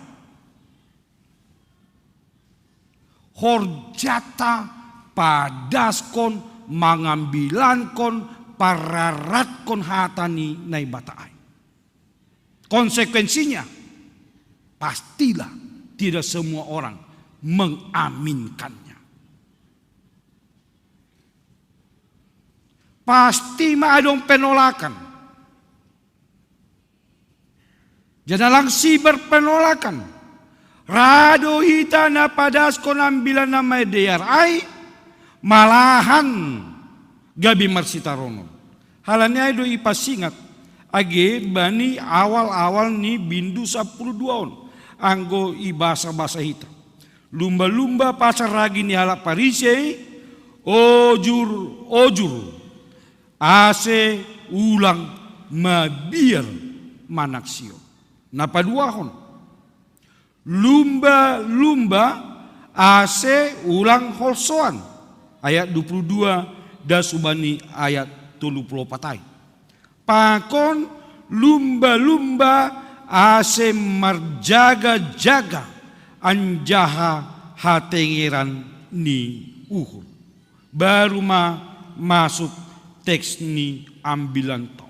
Horjata padaskon, mangambilankon, pararatkon hata ni Naibata ai. Konsekuensinya, pastilah tidak semua orang mengaminkannya. Pasti ma adong penolakan. Jadi lang siberpenolakan. Ra do hita na padaskon Ambilan Namadear ai, malahan gabe marsitaronon. Halani ai do ipasingat, age bani awal-awal ni bindu sampulu dua on, anggo ibasa-basa hita. Lumba-lumba pasar ragi ni halak Parisei, ojur-ojur, ase ulang mabiar manaksihon. Na paduahon, lumba-lumba ase ulang holsoan. Ayat dua puluh dua das hubani ayat tolu puluh opat ai. Pakon lumba-lumba ase marjaga-jaga anjaha hatengeran ni uhur. Baru ma masuk teks ni ambilan tong.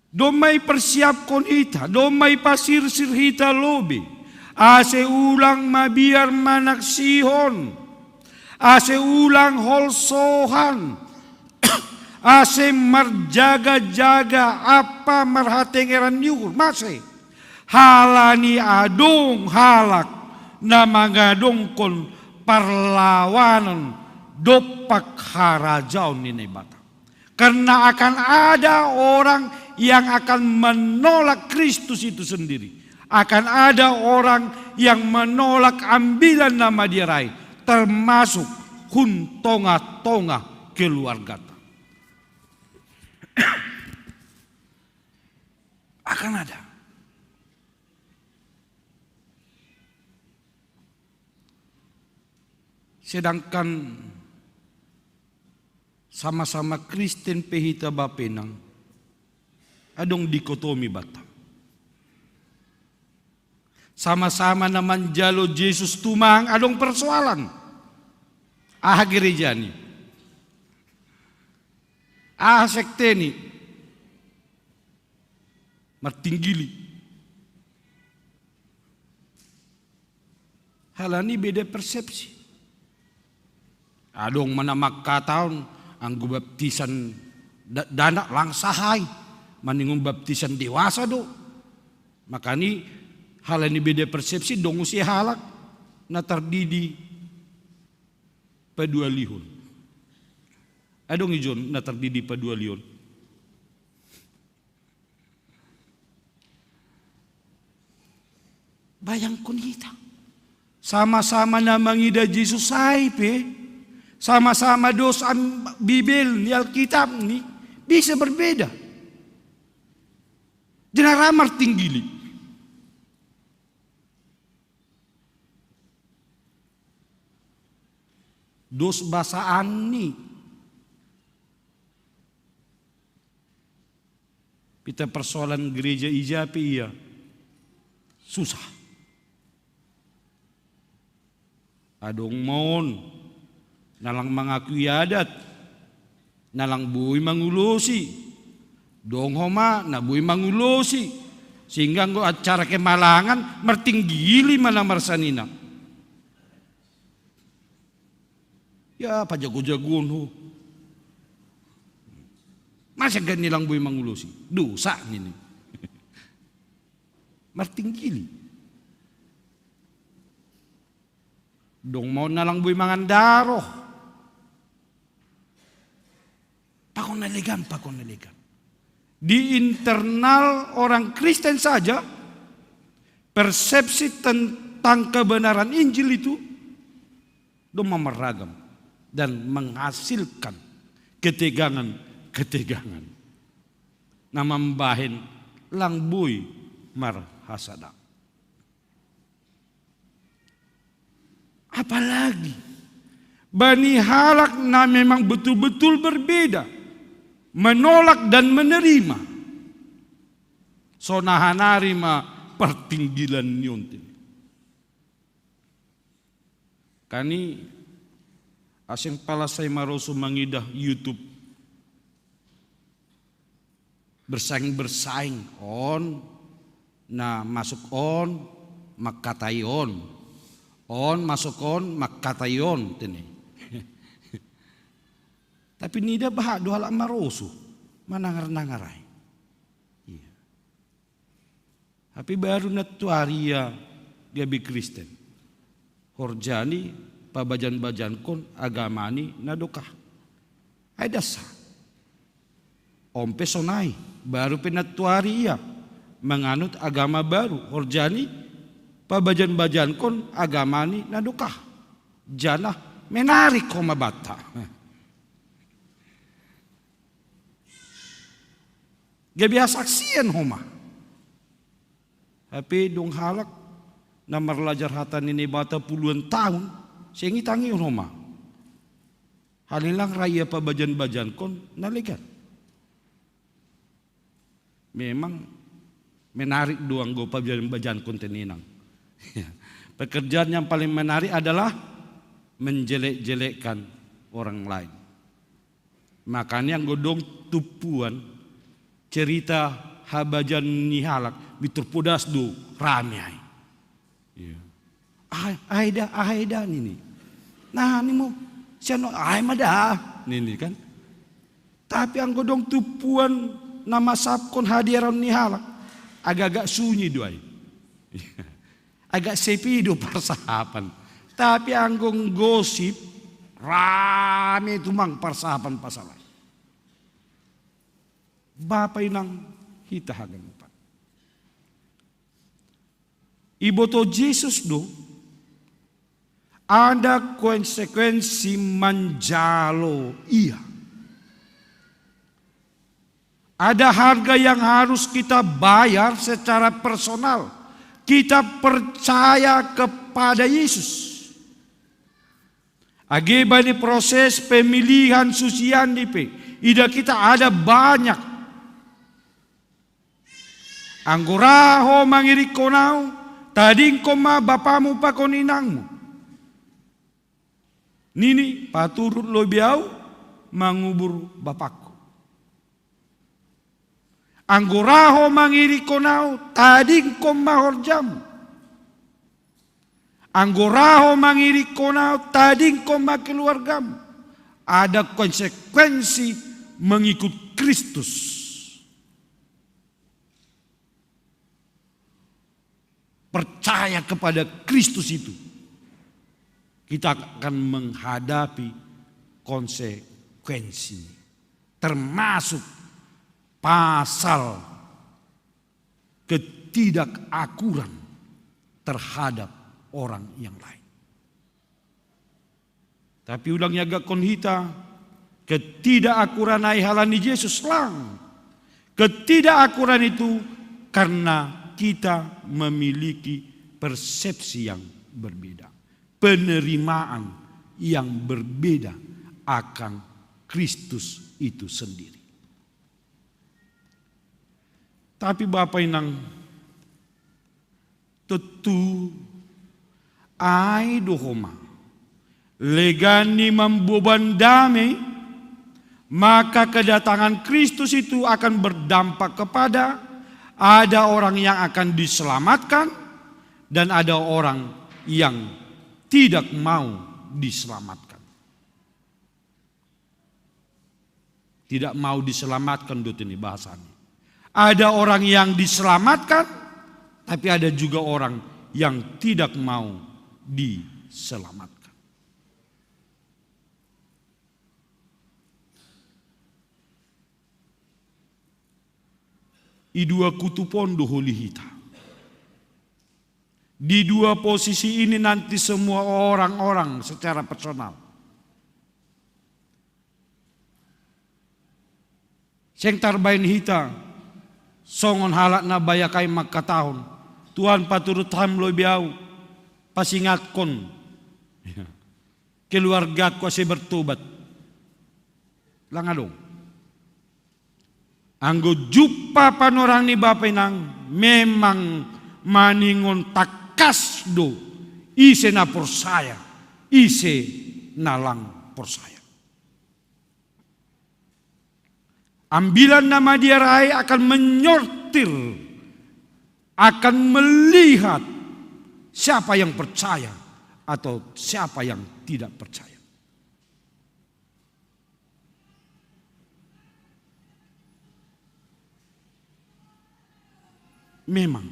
Domma ipersiapkon hita, domma ipasirsir hita lobei, ase ulang mabiar manaksihon, ase ulang holsohan, ase marjaga-jaga ampa marhatengeran ni uhur. Mase? Halani adong halak na mangadongkon parlawanan dompak harajaon ni Naibata. Karena akan ada orang yang akan menolak Kristus itu sendiri. Akan ada orang yang menolak Ambilan Namadear ai, termasuk hun tonga-tonga keluargata. Akan ada. Sedangkan sama-sama Kristen pe hita bapenang, adong dikotomi banta. Sama-sama na manjalo Jesus tumang, adong persoalan. Aha gerejani? Aha sekteni? Martinggili. Halani beda persepsi. Adong ma na mangkatahon, anggo baptisan da-, dakdanak lang sah ai, maningon baptisan dewasa do. Makani halani beda persepsi, adong muse halak na tardidi paduahalihon. Adong ijon na tardidi paduahalihon. Bayangkon hita. Sama-sama na mangida Jesus ai pe, sama-sama dos am-, Bibelni, Alkitabni, bisa berbeda. Jadi ra martinggili. Dos basaan ni. Pita persoalan gereja i ja pe ia susah. Adong ma on na lang mangakui adat, na lang boi mangulosi. Dong homa na boi mangulosi, sehingga anggo acara kemalangan martinggili ma na marsanina. Ya, pajago-jagoon ho. Masa gani lang boi mangulosi? Dosa nini. Martinggili. Dong ma on na lang boi mangan daroh. Pakon na legan, pakon na legan. Di internal orang Kristen saja, persepsi tentang kebenaran Injil itu domma marragam dan menghasilkan ketegangan-ketegangan na mambahen lang boi marhasada. Apalagi bani halak na memang betul-betul berbeda, menolak dan menerima. Sonari ma partinggilan ni on. Kani asing palasai maroso mangidah YouTube. Bersaing-bersaing, on na masuk on, mangkatai on. On masuk on, mangkatai on, tene. Tapi nida bahat do halak maroso, manangar-nangar ai. Iya. Tapi baru nantuari ia gabe Kristen. Horjani pabajan-bajankon agamani na dokah. Ai dasa. On pe sonai, baru pe nantuari ia manganut agama baru, horjani pabajan-bajankon agamani na dokah. Janah menarik homa banta. Gabe hasaksian homa. Hape dong halak na marlajar hata ni Naibata puluhan tahun, seng itangihon homa. Halani lang ra ia pabajan-bajankon na legan. Memang menarik do anggo pabajan-bajankon teninang. Pekerjaan yang paling menarik adalah menjelek-jelekkan orang lain. Makanya anggo dong tumpuan cerita habajan ni halak, mintor podas do rame ai. Iya. Ai, ai da, ai da nini. Nah, ni mo sian on, ai ma da nini kan. Tapi anggo dong tumpuan na masapkon hadiaron ni halak, agak-agak sunyi do ai. Agak sepi do parsahapan. Tapi anggo gosip, rame tumang parsahapan pasal ai. Bapa inang hita haganupan. Iboto Jesus do, ada konsekuensi manjalo ia. Ada harga yang harus kita bayar secara personal. Kita percaya kepada Yesus. Age bani proses pemilihan susian pe, ida kita ada banyak. Anggo ra ho mangirikkon au, tadingkon ma bapamu pakon inangmu. Nini, paturut lobei au mangubur bapakku. Anggo ra ho mangirikkon au, tadingkon ma horjamu. Anggo ra ho mangirikkon au, tadingkon ma keluargamu. Ada konsekuensi mengikut Kristus. Percaya kepada Kristus itu, kita akan menghadapi konsekuensi, termasuk pasal ketidakakuran terhadap orang yang lain. Tapi ulang iagakkon hita, ketidakakuran ai halani Jesus lang. Ketidakakuran itu karena kita memiliki persepsi yang berbeda. Penerimaan yang berbeda akan Kristus itu sendiri. Tapi Bapa Inang, tetu ai do homa legan ni mamboban dame, maka kedatangan Kristus itu akan berdampak kepada ada orang yang akan diselamatkan dan ada orang yang tidak mau diselamatkan. Tidak mau diselamatkan, dut ini bahasanya. Ada orang yang diselamatkan, tapi ada juga orang yang tidak mau diselamatkan. I dua kutub on do holi hita. Di dua posisi ini nanti semua orang-orang secara personal. Seng tarbaen hita songon halak na bayak ai mangkatahon, "Tuhan, paturut Ham lobi ahu, pasingatkon keluargaku ase bertobat." Lang adong. Anggo jumpa panorang ni Bapa Inang, memang maningon tangkas do ise na porsaya, ise na lang porsaya. Ambilan na madiar ai akan menyortir, akan melihat siapa yang percaya atau siapa yang tidak percaya. Memang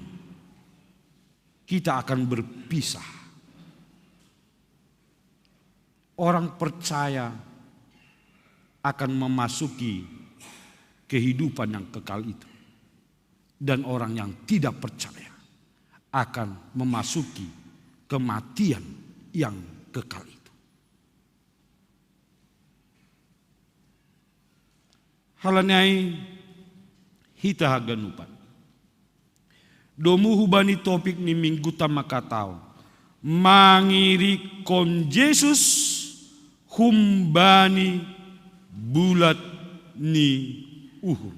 kita akan berpisah. Orang percaya akan memasuki kehidupan yang kekal itu. Dan orang yang tidak percaya akan memasuki kematian yang kekal itu. Halani ai, hita haganupan, domu hubani topik ni mingguta mangkatahon, mangirikkon Jesus humbani bulat ni uhur.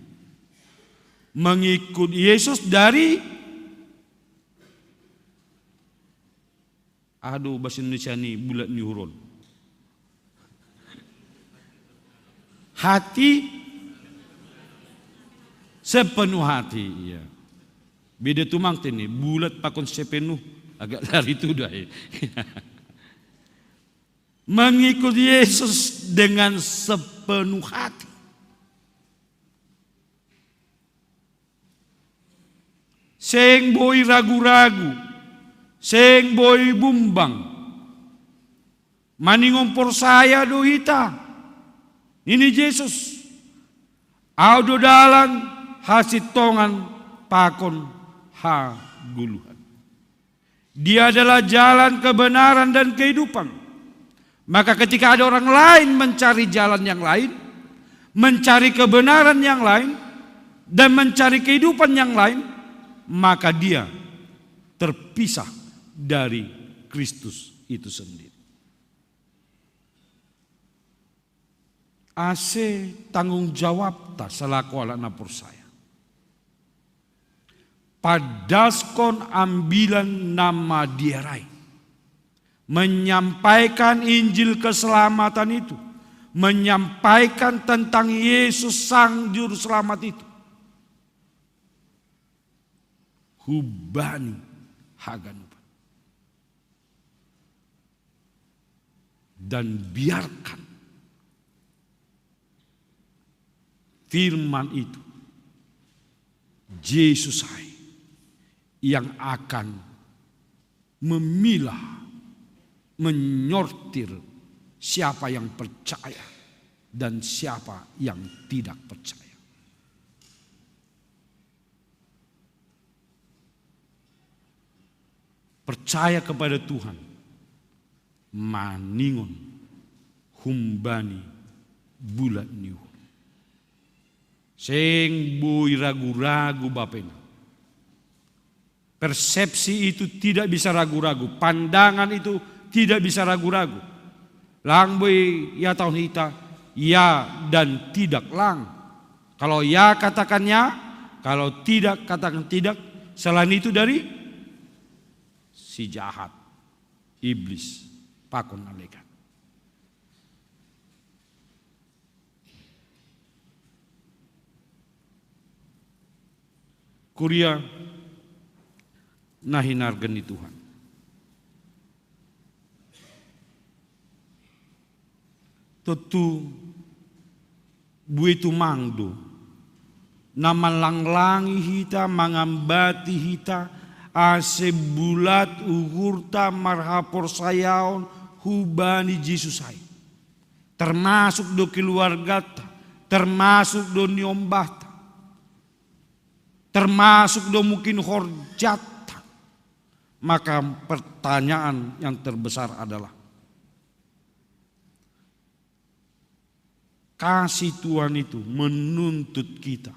Mengikut Yesus dari, aduh, bahasa Indonesia ni bulat ni uhur on. Hati, sepenuh hati, iya. Beda tumang tene, bulat pakon sepenuh, agak lari tuda, ya. Mengikut Yesus dengan sepenuh hati. Seng boi ragu-ragu, seng boi bumbang. Maningon porsaya do hita, nini Jesus. Ahu do dalan, hasintongan, pakon hagoluhan. Dia adalah jalan, kebenaran, dan kehidupan. Maka ketika ada orang lain mencari jalan yang lain, mencari kebenaran yang lain, dan mencari kehidupan yang lain, maka dia terpisah dari Kristus itu sendiri. Ase tanggung jawabta selaku halak na porsaya. Pandaskon ambilan na madiar ai. Menyampaikan Injil keselamatan itu. Menyampaikan tentang Yesus Sang Juru Selamat itu. Humbani haganupan. Dan biarkan firman itu, Jesus ai yang akan memilah, menyortir siapa yang percaya dan siapa yang tidak percaya. Percaya kepada Tuhan, maningon humbani bulat ni uhur. Seng boi ragu-ragu, Bapa Inang. Persepsi itu tidak bisa ragu-ragu, pandangan itu tidak bisa ragu-ragu. Lang boi ya tahun hita, ya dan tidak lang. Kalau ya katakan ya, kalau tidak katakan tidak. Selain itu dari si jahat, iblis, pakon na legan. Kuria na hinarga ni Tuhan. Tontu buei tumang do na manlanglangi hita, mangambati hita, ase bulat uhurta marhaporsayaon hubani Jesus ai. Termasuk do keluargata, termasuk do niombahta, termasuk do mungkin horjata. Maka pertanyaan yang terbesar adalah, kasih Tuhan itu menuntut kita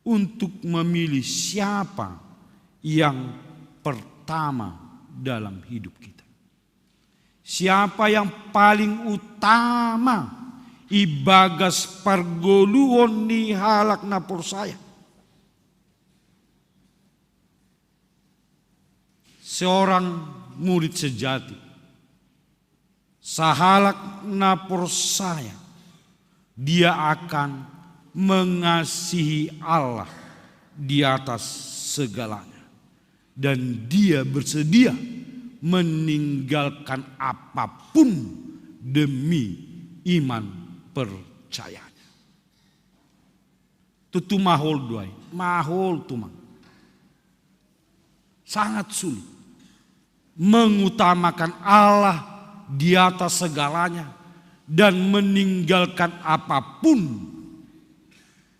untuk memilih siapa yang pertama dalam hidup kita. Siapa yang paling utama ibagas pargoluon ni halak na porsaya? Seorang murid sejati, sahalak na porsaya, dia akan mengasihi Allah di atas segalanya. Dan dia bersedia meninggalkan apapun demi iman percayanya. Tontu mahol do ai, mahol tumang. Sangat sulit mengutamakan Allah di atas segalanya dan meninggalkan apapun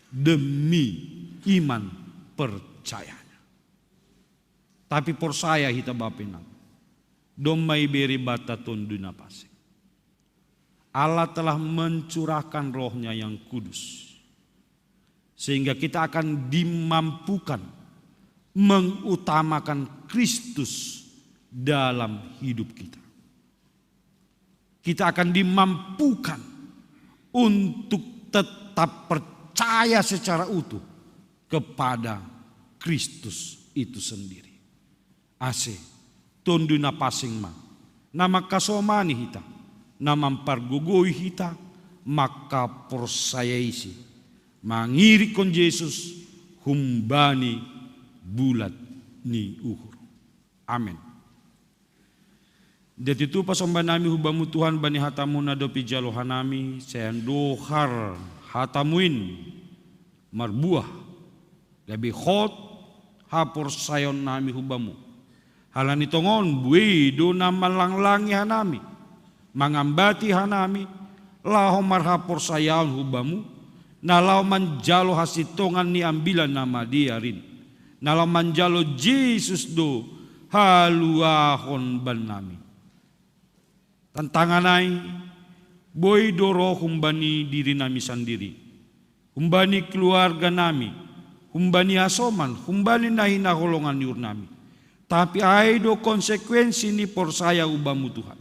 demi iman percayanya. Tapi porsaya hita bapa inang, domma ibere banta Tonduy Napansing. Allah telah mencurahkan Roh-Nya yang kudus, sehingga kita akan dimampukan mengutamakan Kristus dalam hidup kita. Kita akan dimampukan untuk tetap percaya secara utuh kepada Kristus itu sendiri. Ase Tonduy Napansing ma na mangkasomani hita, na mampargogoi hita mangkaporsayai ise, mangirikkon Jesus humbani bulat ni uhur. Amen. Dia tutu pasomba nami hu Bamu Tuhan bani hataMu na dob ijalo hanami, sai andohar hataMu in marbuah, gabe hot haporsayaon nami hu Bamu. Halani tongon buei do na manlanglangi hanami, mangambati hanami, laho marhaporsayaon hu Bamu, na laho manjalo hasintongan ni Ambilan Namadear in, na laho manjalo Jesus do haluahon bannami. Tantangan ai boi do ro humbani dirinami sandiri, humbani keluarganami, humbani hasoman, humbani na hinaholongan ni uhurnami. Tapi ai do konsekuensi ni porsaya hu Bamu Tuhan.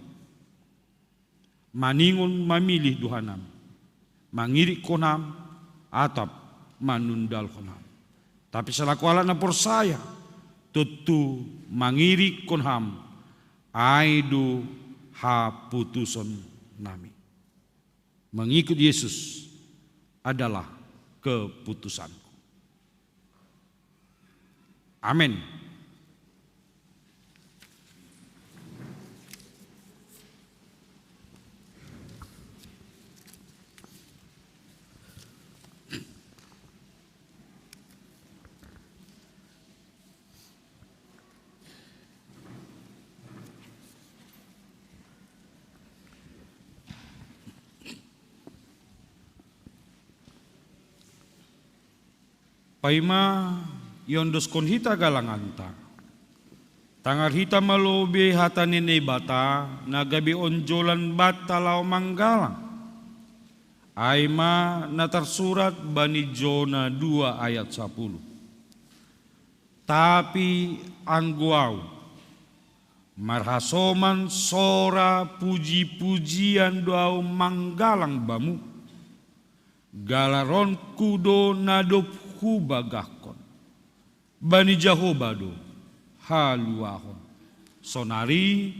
Maningon mamilih do hanami, mangirikkon Ham atap manundalhon Ham. Tapi selaku halak na porsaya, tontu mangirikkon Ham ai do haputuson nami. Mengikut Yesus adalah keputusanku. Amin. Paima iondoskon hita galanganta, tangar hita ma lobei hata ni Naibata na gabe onjolan banta laho manggalang. Ai ma na tarsurat bani Jona dua ayat sapuluh. Tapi anggo ahu, Marhasoman sora puji-pujian do au manggalang bamu, galaronku do na dob hubagahkon. Bani Jahowa do haluahon. Sonari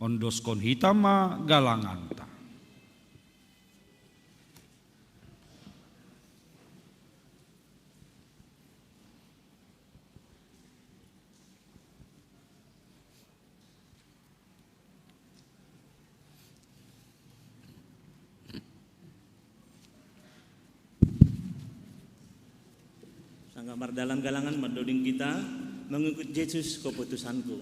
ondoskon hita ma galanganta. Sanggah mardalan galangan, mandoding kita: Mengikut Yesus keputusanku.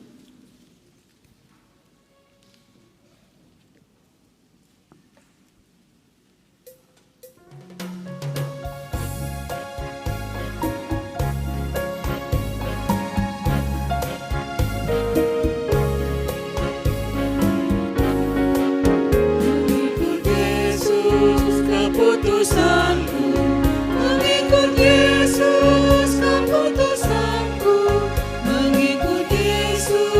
Mengikut Yesus keputusanku, mengikut Yesus keputusanku, mengikut Yesus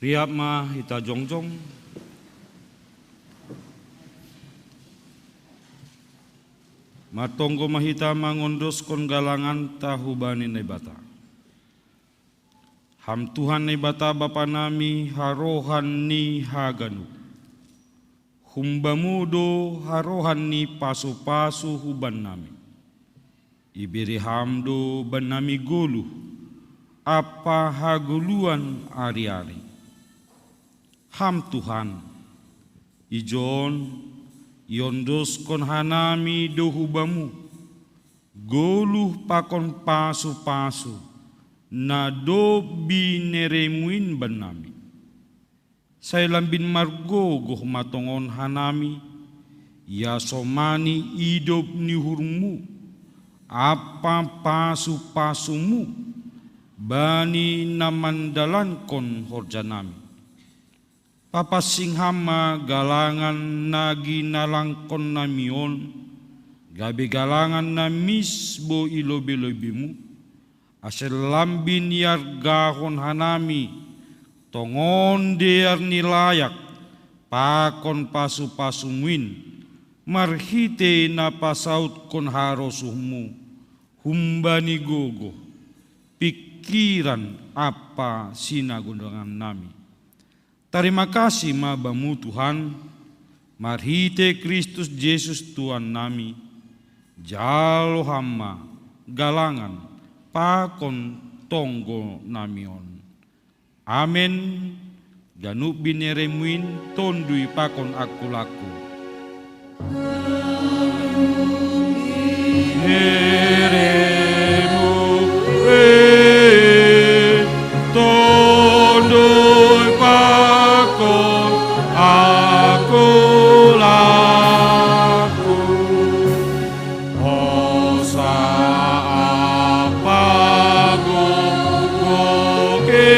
Riap ma hita jongjong. Martonggo ma hita mangondoskon galanganta hubani Naibata. Ham Tuhan Naibata Bapa nami, harohan ni haganup. Humbamu do harohan ni pasu-pasu hubannami. Ibere Ham do bannami goluh ampa hagoluhan ari-ari. Ham Tuhan, ijon iondoskon hanami do hubamu goluh pakon pasu-pasu, na dob bineremu in bannami. Sai lambin margogoh ma tongon hanami, iasomani idop ni uhurmu ampa pasu-pasumu bani na mandalankon horjanami. Papansing Ham ma galangan na ginalangkonnami on, gabe galangan na misbo i lobei-lobeimu, ase lambin iargahon hanami tongon dear ni layak pakon pasu-pasumu in, marhitei na pasautkon harosuhmu humbani gogoh, pingkiran ampa sinagondangannami. Tarima kasih ma Bamu Tuhan, marhitei Kristus Jesus Tuhannami, jalo Ham ma galangan pakon tonggonami on. Amen. Ganup bineremu in tondui pakon angkul-angkul. Bineremu in tondui pakon angkul-angkul. Hosa ampa gogoh ke.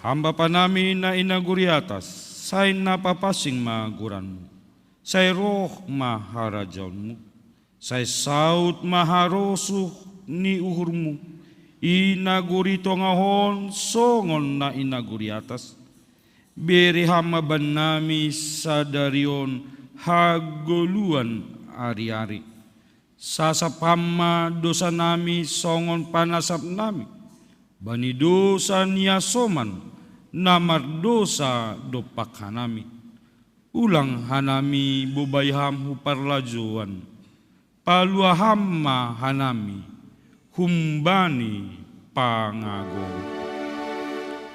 Ham Bapa nami na i nagori atas, sai na papansing ma goranmu. Sai roh ma harajaonmu. Sai saut ma harosuh ni uhurmu i nagori tongah on songon na i nagori atas. Bere Ham ma bannami sadari on hagoluhan ari-ari. Sasap Ham ma dousanami songon panasapnami bani dousa ni hasoman na mardousa dompak hanami. Ulang hanami bobai Ham hu parlajouan. Palua Ham ma hanami humbani pangagoon.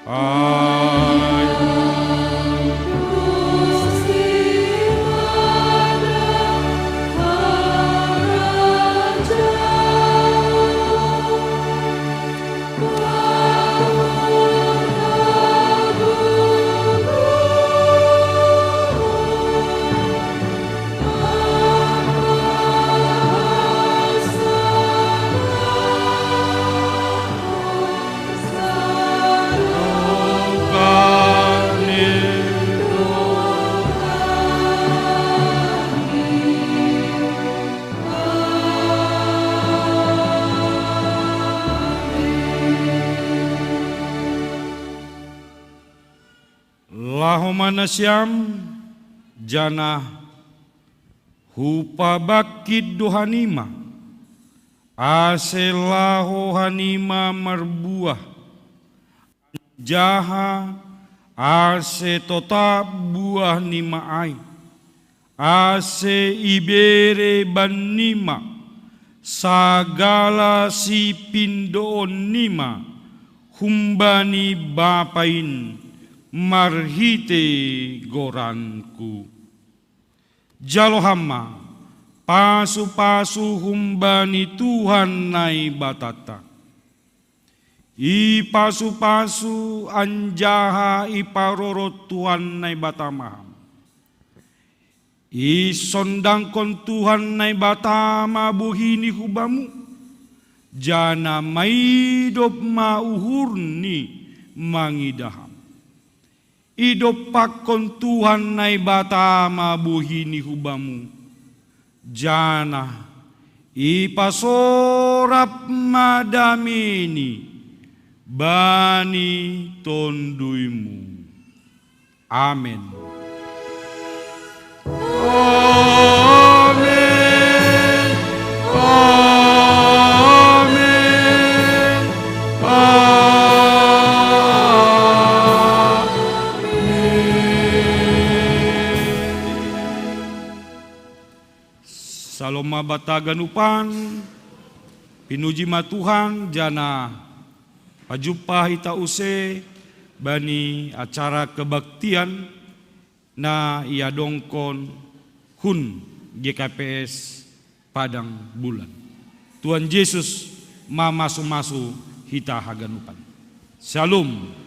Ai. Laho ma nasiam, janah hupabangkit do hanima, ase laho hanima marbuah, anjaha ase totap buah nima ai, ase ibere bannima sagala sipindoonnima humbani Bapa in marhitei goranku. Jalo Ham ma pasu-pasu humbani Tuhan Naibatanta. Ipasu-pasu anjaha iparorot Tuhan Naibata ma Ham. Isondangkon Tuhan Naibata ma bohini hubamu, jana maidop ma uhurni mangidah ham. Idompakkon Tuhan Naibata ma bohini hubamu, jana ipasorap ma dameni bani tonduymu. Amen. Amen. Amen. Amen. Salom ma banta haganupan. Pinuji ma Tuhan, jana pajumpa hita use bani acara kebaktian na iadongkon hun G K P S Padang Bulan. Tuhan Jesus mamasu-masu hita haganupan. Shalom.